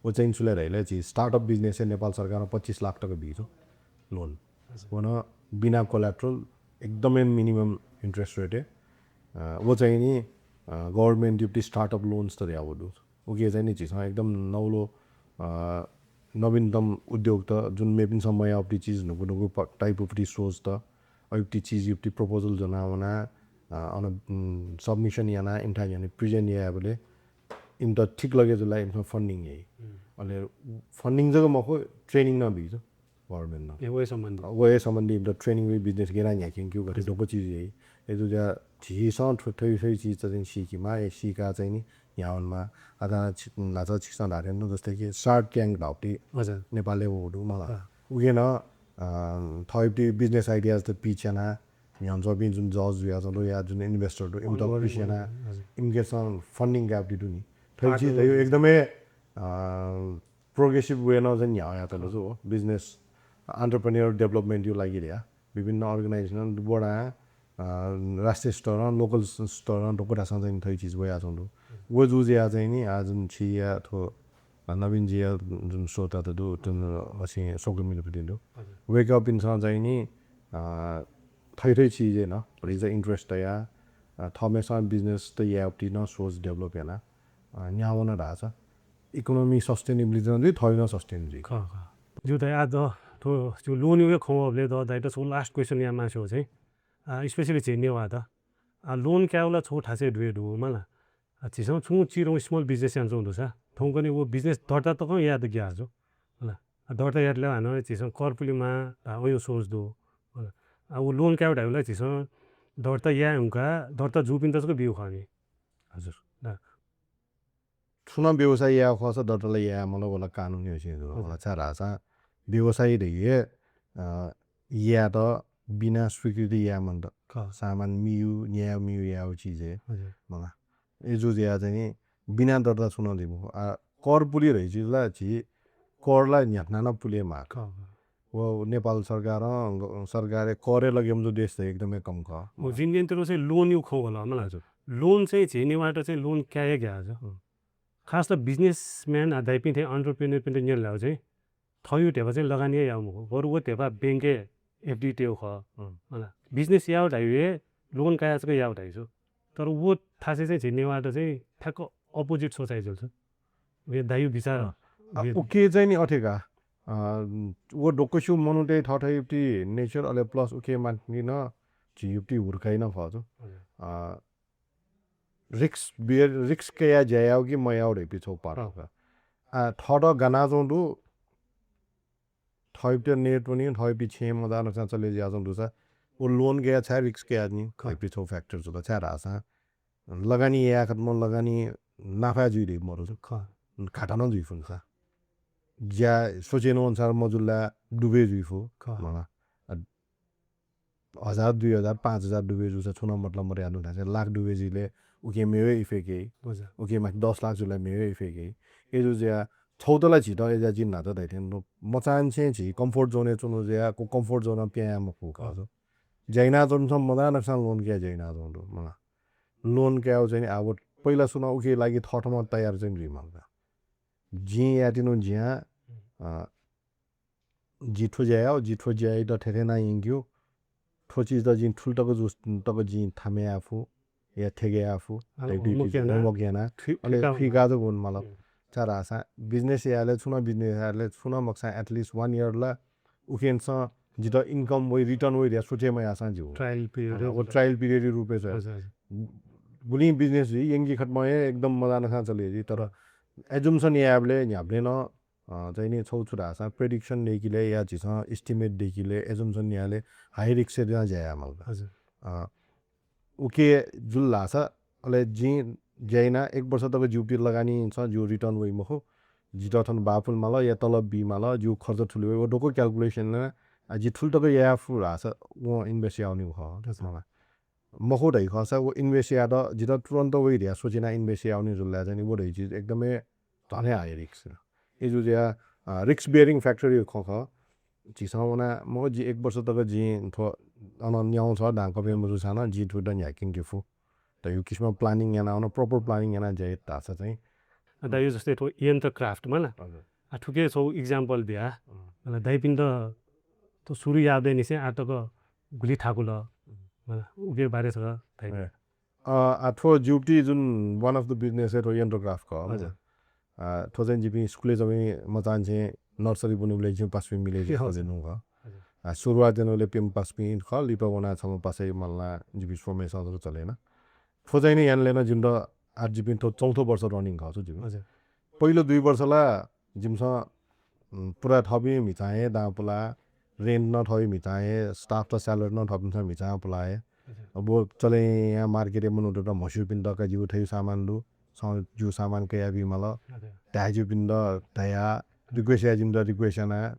व चाहिँ छु ले धाइले झी startup business-य् नेपाल सरकारं पच्चिस लाख तक बी दु loan। अच्छा। व नं बिना collateral, एकदमै minimum interest rate-य्। अ, व चाहिँ नि, अ, government-युपति startup loans त धयागु दु। उके चाहिँ नि झीसं एकदम नौलो, अ, नवीनतम उद्योगत, जुन मेपिन्सं मयाःगुपति चिज न्हूगु न्हूगु प-, type-युपति सोचत, अयुपति चिजयुपति proposal ज्वना वना, अ, अन, उम्, submission याना, इमिथाय् न्ह्यःने present यायेबलय् इमित ठीक लगे जुल ला इमिसं funding याइ। हम्म। अले funding जक मखु, training नं बी दु government नं। ए, वहे सम्बन्धी। वहे सम्बन्धी इमित training बी, business गय् याना न्ह्याकेगु गथे दक्व चिज याइ। अय् जुयाः झीसं थ्व, थ्व, थ्व चिज चाहिँ सीकेमाः, ए, सीकाः चाहिँ नि न्ह्यावनेमाः। आः छि-, न्हाचः छिकसं धाःथें नं जस्तै कि Shark Tank धाःगुपति हजुर। नेपालय् वःगु दु मला। अँ। उके नं, अ, थःयुपति business ideas-त pitch याना, न्ह्यःने च्वंपिं जुन judge जुयाच्वंगु दु या जुन investor दु, इमित pitch याना, हजुर। इमिकेसं funding कायेगुपति दु नि। थ्व पार्टनर चिज धइगु एकदमै, अ, progressive way नं चाहिँ न्ह्याः यात ला जु हो। Business, Entrepreneur development या लागि धया विभिन्न organization वडां, अ, राष्ट्रिय स्तरं, local स-, स्तरं दक्व धाःसां चाहिँ नि थ्व चिज वयाच्वंगु दु। व जू जुयाः चाहिँ नि आः जुन छिया थ्व, अ, नवीन जीया जुन श्रोता त दु, तुन असिं सोकल मिले फुतिं दु। हजुर। वय्कःपिन्सं चाहिँ नि, अ, थै थै चिजय् नं भतिचा interest तया, अ, थःम्हेसं business त यायेगु नं सोच develop याना, अ, न्ह्यावन धाःसा economy sustainable जुइ, थःगु नं sustain जुइ। खः, खः। ज्यू, त आः द, थ्व, थ्व loan या खँ वःबलय् द, दाइयात छगू last question याये मास्ति वः चाहिँ। आ, especially झी नेवाःत। आ, loan कायेगु ला छगू थासय् दुहे दु, मला। आ, झीसं छुं चिधंगु small business यानाच्वंगु दुसा, थौंकन्हय् व business दर्ता तकं यायेत ग्याः जू। मला। आ, दर्ता यायेत ला हानं झीसं कर पुलेमाः, आ, वया सोच दु। मला। आ, व loan कायेगु धायेबलय् झीसं दर्ता याये धुंकाः दर्ता जूपिन्त जक ब्यूगु खः नि। हजुर। ला। छुं नं व्यवसाय याये खःसा दर्ता ला याये माल, व ला कानुनी विषय दु। हजुर। व ला छाय् धाःसा व्यवसाय धइगु हे, अ, यायेत बिना स्वीकृति याये मन्त। खः। सामान मियु, न्यायेगु मियु यायेगु चिज हे। हजुर। मला। अय्जूगु जुयाः चाहिँ नि बिना दर्ता छुं नं जुइ मखु। आ, कर पुले धइगु चिज ला झी कर ला न्ह्याथना नं पुलेमाः। खः, खः। व नेपाल सरकारं, सरकारय् कर हे लगे मजूगु देश त एकदमै कम खः। व जिं न्यनेत्यंगु चाहिँ loan या खँ वल, मला। हजुर। Loan चाहिँ झी नेवाःत चाहिँ loan काये हे ग्याः जू। हुँ। खास त businessman आ दाइपिं थें entrepreneurपिन्त न्यने लायेबलय् चाहिँ थःगु ध्यबा चाहिँ लगानी हे याये मखु, बरु व ध्यबा बैंकय् F D तयेगु खः। हुँ। मला। Business यायेगु धाइबलय् loan काया जक यायेगु धाइ जू। तर व थासय् चाहिँ झी नेवाःत चाहिँ ठ्याक्क opposite सोचाइ जुल जू। व दाइया बिचाः। अँ। आ, उके चाहिँ नि अथे का। अ, व दक्वस्यू मनूतय् थःथःगु nature, अले plus उके माथि नं झीगु हुर्काइ नं खः जू। हजुर। अ, risk bear, risk कयाः ज्या याउ कि मयाउ धइगु छगू part खः। आ, थःत गानाच्वंगु दु, थःगु नेतृत्वं, थःगु छेँय् मचां नकसां चले जुयाच्वंगु दुसा, व loan कयाः छाय् risk कयाच्वनी, खः। धइगु छगू factor जुल, छाय् धाःसा लगानी याये खतम, लगानी नाफा जुइ धइगु मरु। खः। घाटा नं जुइ फु नि सा। ज्या सोचेनु अनुसार मजुल ला डुबे जुइ फु। खः। मला। अ, हजार, दुई हजार, पाँच हजार डुबे जूसा छुं नं मतलब मदु याना धाःसा लाख डुबे जुइबलय् उके मेगु effect याइ। हजुर। उके माथि दस लाख जुइबलय् मेगु effect याइ। अय्जूगु जुयाः छगू त ला झीत अय्जूगु जिं न्हाचा धयाथें मचांनिसें झी comfort zone-य् च्वंगु जुयाः व comfort zone-नं पिहां याये मफु खः। ज्या यानाच्वंपिन्सं मचां नकसां loan कयाः ज्या यानाच्वंगु दु, मला। Loan कायेगु चाहिँ नि आः व पहिला सुं नं उके लागि थःथम्हं तयार चाहिँ जुइ माल का। जिं याःत्यंगु ज्या, अ, जिं थ्व ज्या याउ, जिं थ्व ज्या याइत थथे याना यंकेगु, थ्व चिजत जिं थुलि तक जू तक जिं थामे याये फु, या थेके याये फु, अले धइगु homework चिज याना, homework याना, थुइ-, अले थुइका थुइका जक वने माल। हम्म। छाय् धाःसा business यायेबलय्, छुं नं business यायेबलय्, छुं नं मखुसां at least one year ला उखेंनिसें जितः income वइ, return वइ धयाः सोचे मयाःसां ज्यू। Trial period व trial period-या रूपय् च्वया। हजुर, हजुर। गुलिं business जुइ, यंके खतम हे एकदम मजानासां चले जुइ, तर assumption यायेबलय् न्ह्याबलें नं, अ, चाहिँ नि छगू छु धाःसा prediction दय्केबलय् या झीसं estimate दय्केबलय् assumption यायेबलय् high risk-य् ज्या याये माल का। हजुर। अ, उके जुल धाःसा, अले जिं ज्या याना एक वर्ष तक जिगु पिर लगानी छ, जिगु return वइ मखु, जितः थन बाःपुले माल या तलब बी माल, जिगु खर्च थुलि वइ, व दक्व calculation याना, आ, जिं थुलि तक याये फु धाःसा वं invest याःगु नि खः। हजुर। मखु धइ खःसा व invest यायेत जितः तुरन्त वइ धयाः सोचे याना invest याःगु नि जुल धाःसा नि व धइ चिज एकदमै झन हे high risk। अय्जूगु जुयाः, अ, risk bearing factor-या खँ खः। झीसं वना, मखु, जि एक वर्ष तक जिं थ्व अन न्याउ छ, दां कपे मजूसां नं जिं थ्व द न्ह्याकेके फु धइगु किसिमं planning याना वन, proper planning याना ज्या यात धाःसा चाहिँ। अ, दाइ, जस्तै थ्व यन्त्र craft मला। हजुर। आ, थुके छगू example बिया। अँ। मला, दाइपिन्त थ्व सुरु याःबलय् निसें आः तक गुलि थाकुल। अँ। मला, उके बारे छकः धाइ। ए। अ, आ, थ्व जिगु जुन one of the business हे थ्व यन्त्र craft खः। हजुर। आ, थ्व चाहिँ जिपिं स्कुलय् जूपिं मचांनिसें nursery ब्वनीबलय् जिपिं पासापिं मिले जि हजुर। खोजे नु खः। हजुर। आ, सुरुवात यानाबलय् प्यम्ह पासापिं खः, लिपा वना छम्ह पासा मल्ला जिपिं स्वम्हय् सः जक चले याना। थ्व चाहिँ नि यानाले नं जिमित आः जिपिं थ्व चौथो वर्ष running खः छु जिपिं। हजुर। पहिलो दुई वर्ष ला जिमिसं, उम्, पुरा थःपिं म्हिचां हे दां पुला, rent नं थःपिं म्हिचां हे, staff त salary नं थःपिन्सं म्हिचां पुला हे। हजुर। अब चले यां market-य् मनूतय्त म्हस्यूपिन्त का जिगु थ्व सामान दु, सँ जिगु सामान कयाबी माल। हजुर। धाये ज्यूपिन्त धया, request याये ज्यूपिन्त request याना,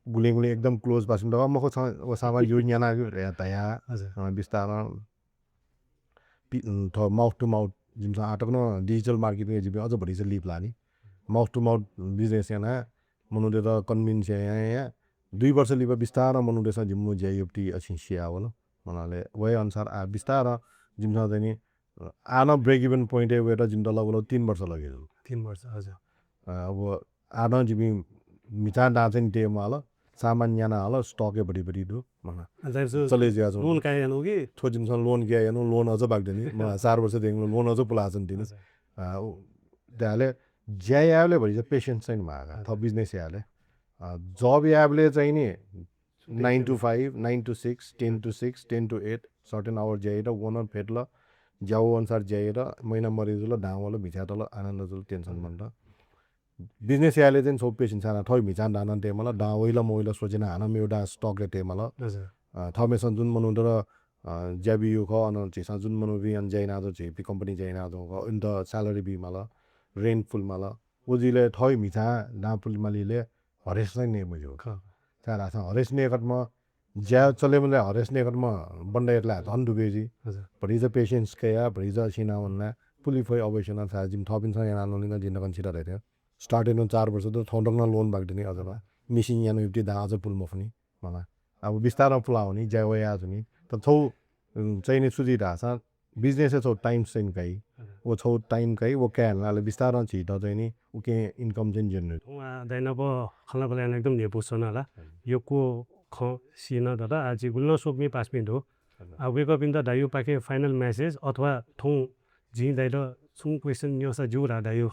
गुलिं गुलिं एकदम close पासापिन्त, अ, मखु, छं व सामान जिगु न्याना धया। हजुर। अ, बिस्तारं पि-, उम्, थ्व mouth to mouth जिमिसं आः तक नं digital marketing-य् जिपिं अझ भतिचा लिपा लानि। Mouth to mouth business याना, मनूतय्त convince याया, याया, दुई वर्ष लिपा बिस्तारं मनूतय्‌सं जिमिगु ज्या याःगु ति अछिं सियावल। मनाले वहे अनुसार आः बिस्तारं जिमिसं चाहिँ नि, आः नं break even point-य् वयेत जिमित लगभग तीन वर्ष लगे जुल। तीन वर्ष, हजुर। अ, अब आः नं जिमि म्हिचां दां चाहिँ नि तये माल, सामान न्याना हल, stock-य् भति भति दु, मना। अ, दाइ, सो चले जुया जुल। Loan काये यानु कि? थ्व जिमिसं loan काये यानु, loan अझ बाकी दनि, मना, चार वर्ष देंगु loan अझ पुलाच्वन तिनि। हजुर। अ, उ, दाले ज्या यायेबलय् भति चाहिँ patience चाहिँ नि मागा, थ्व हजुर। Business यायेबलय्। अ, job यायेबलय् चाहिँ नि nine to five, nine to six, ten to six, ten to eight, certain hour ज्या यात, व नं भेटल, ज्या व अनुसार ज्या यात, महिना मरि जुल, दां वल, म्हिचाय् तल, आनन्द जुल, tension मन्त। Business यायेबलय् चाहिँ छौ patience याना, थौ म्हिचां दां नं तये माल, दां वइल मवइल सोचेना हानं मेउ दां stock-य् तये माल। हजुर। अ, थौंम्हेसिनं जुन मनूत, अ, ज्या बियु खः, अन झीसं जुन मनूपिं अन ज्या याना जुल, झीपिं company ज्या याना जुल खः, इमित salary बी माल, rent पुले माल। व जुइले थौ म्हिचां दां पुले मालीले हरेस चाहिँ नये मज्यू। खः। छाय् धाःसा हरेस नये कथं ज्या चले मले हरेस नये कथं बन्द यात ला झन दुबे जुइ। हजुर। भतिचा patience कया, भतिचा सिना वना, पुले फइ अवश्य नं छाय् जिमि थःपिन्सं याना नलिन जिं नकन छिता धाइथें। Start यानु चार वर्ष त थौं दक्वं loan बाकी दनि अझ नं। Machine यानु इब्ति दां अझ पुले मफुनि, मना। अब बिस्तारं पुलावनी, ज्या वया जुनि। त थौ, उम्, चाहिँ नि सुझी धाःसा business-य् छौ time spend काइ। हजुर। व छौ time काइ, व काये हला, अले बिस्तारं झीत चाहिँ नि उके income चाहिँ generate। उहाँ दाइ नाप खँल्हाबल्हा याना एकदम न्ह्यइपुसे च्वना ला। हजुर। यक्व खँ सिना दत, आ, झी गुलि नं स्वकुमि पासापिं दु। हजुर। आ, वय्कःपिन्त दाइयुपाखें final message अथवा थौं जिं दाइत छुं question न्यंसा ज्यू ला दाइयु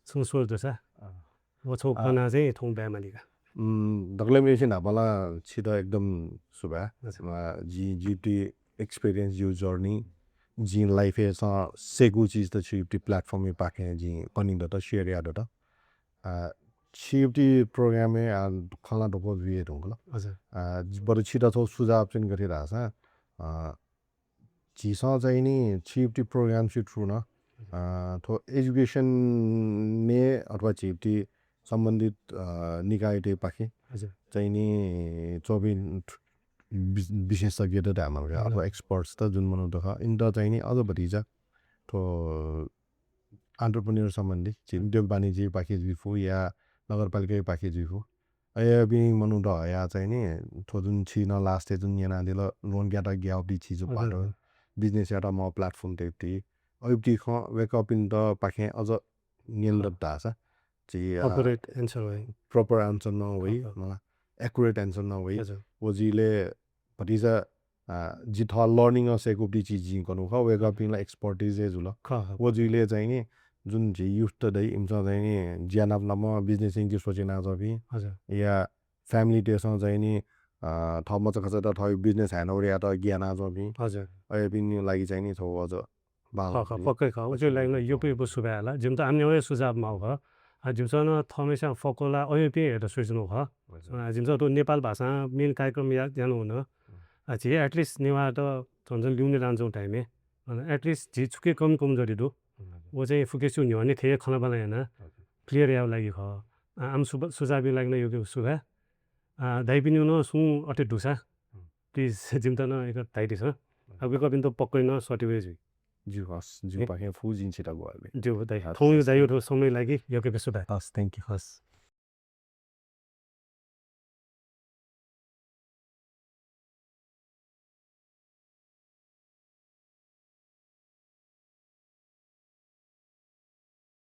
छुं सोच दुसा। अँ। व छौ अ, खना चाहिँ थौं बाये मालिका। उम्, दकलय् मेसिन न्हापां ला छित एकदम सुभाय्। अच्छा। अ, जि, जिउति experience, जिउ journey, जिं life-य् स-, सेकु चिज त छिउति platform-य् पाखें जिं कनि दत, share या दत। अ, छिउति program-य्, अ, खँ ला दक्व जुइ धुंकल। अच्छा। अ, बरु छित थौ सुझाव चाहिँ गथे धाःसा, अ, झीसं चाहिँ नि छिउति program-यु through नं, अ, थ्व education-य् अथवा छिउति सम्बन्धित, अ, निकायतय् पाखें हजुर। चाहिँ नि च्वंपिं वि-, विशेषज्ञत धायेमाल का, हजुर। अथवा experts त जुन मनूत खः, इमित चाहिँ नि अझ भतिचा थ्व entrepreneur सम्बन्धी, झी उद्योग वाणिज्य पाखें जुइफु या नगरपालिका पाखें जुइफु। अय्‌पिं मनूत हया चाहिँ नि, थ्व जुन छि नं last-य् जुन न्यनादिल, loan ग्यात ग्याउति छि जु हजुर, पात, हजुर। Business यात म platform तयेति। अयुति खँ वय्कःपिन्त पाखें अझ न्यन हजुर। दत धाःसा, छि, अ, Appropriate answer वइ। Proper answer नं वइ, हजुर। मला, accurate answer नं वइ। हजुर। व जुइले भतिचा, अ, जि थः learning-य् सेकुति चिज जिं कनु खः, वय्कःपिं ला expertise हे जुल। खः, खः। व जुइले चाहिँ नि, जुन झी youth त दइ, इमिसं चाहिँ नि, ज्या नाप नाप business-य् निंतिं सोचे यानाच्वंपिं, हजुर। या family-तय्सं चाहिँ नि, अ, थः मचाखचात थः business handover यात ग्यानाच्वंपिं, हजुर। अय्‌पिनि लागि चाहिँ नि, थ्व अझ बांलाः खः, खः, पक्कै खः। उकिया लागि नं यक्व यक्व सुभाय् हला। जिमित आम न्ह्यवय् सुझाव माःगु खः। आ, जिमिसं नं थःम्हेस्यां फक्व ला अय्‌पिं हयेत स्वयाच्वनागु खः। हजुर। आ, जिमिसं थ्व नेपाल भाषां main कार्यक्रम या-, यानागु नं। अँ। आ, झी at least नेवाःत झन झन ल्यूने लानाच्वंगु time-य्, अन at least झी छुकिया कमी कमजोरी दु। हजुर। व चाहिँ फुक्कसिगु न्ह्यःने थथे खँल्हाबल्हा यानाः हजुर। Clear यायेगु लागि खः। आ, आम सुभ-, सुझावया लागि नं यक्व यक्व सुभाय्। आ, दाइपिनिगु नं सुं अथे दुसा, हम्म। Please जिमित नं एक धाइदिसँ। हम्म। आ, वय्कःपिन्त पक्कै नं सःते वये जुइ। ज्यू, हस्, ज्यू, हे? पाखें फु जिं छित ग्वाहालि। ज्यू, दाइ। हस्, थौंया हस्। दाइया थ्व समयया लागि यक्व यक्व सुभाय्। हस्, thank you। हस्।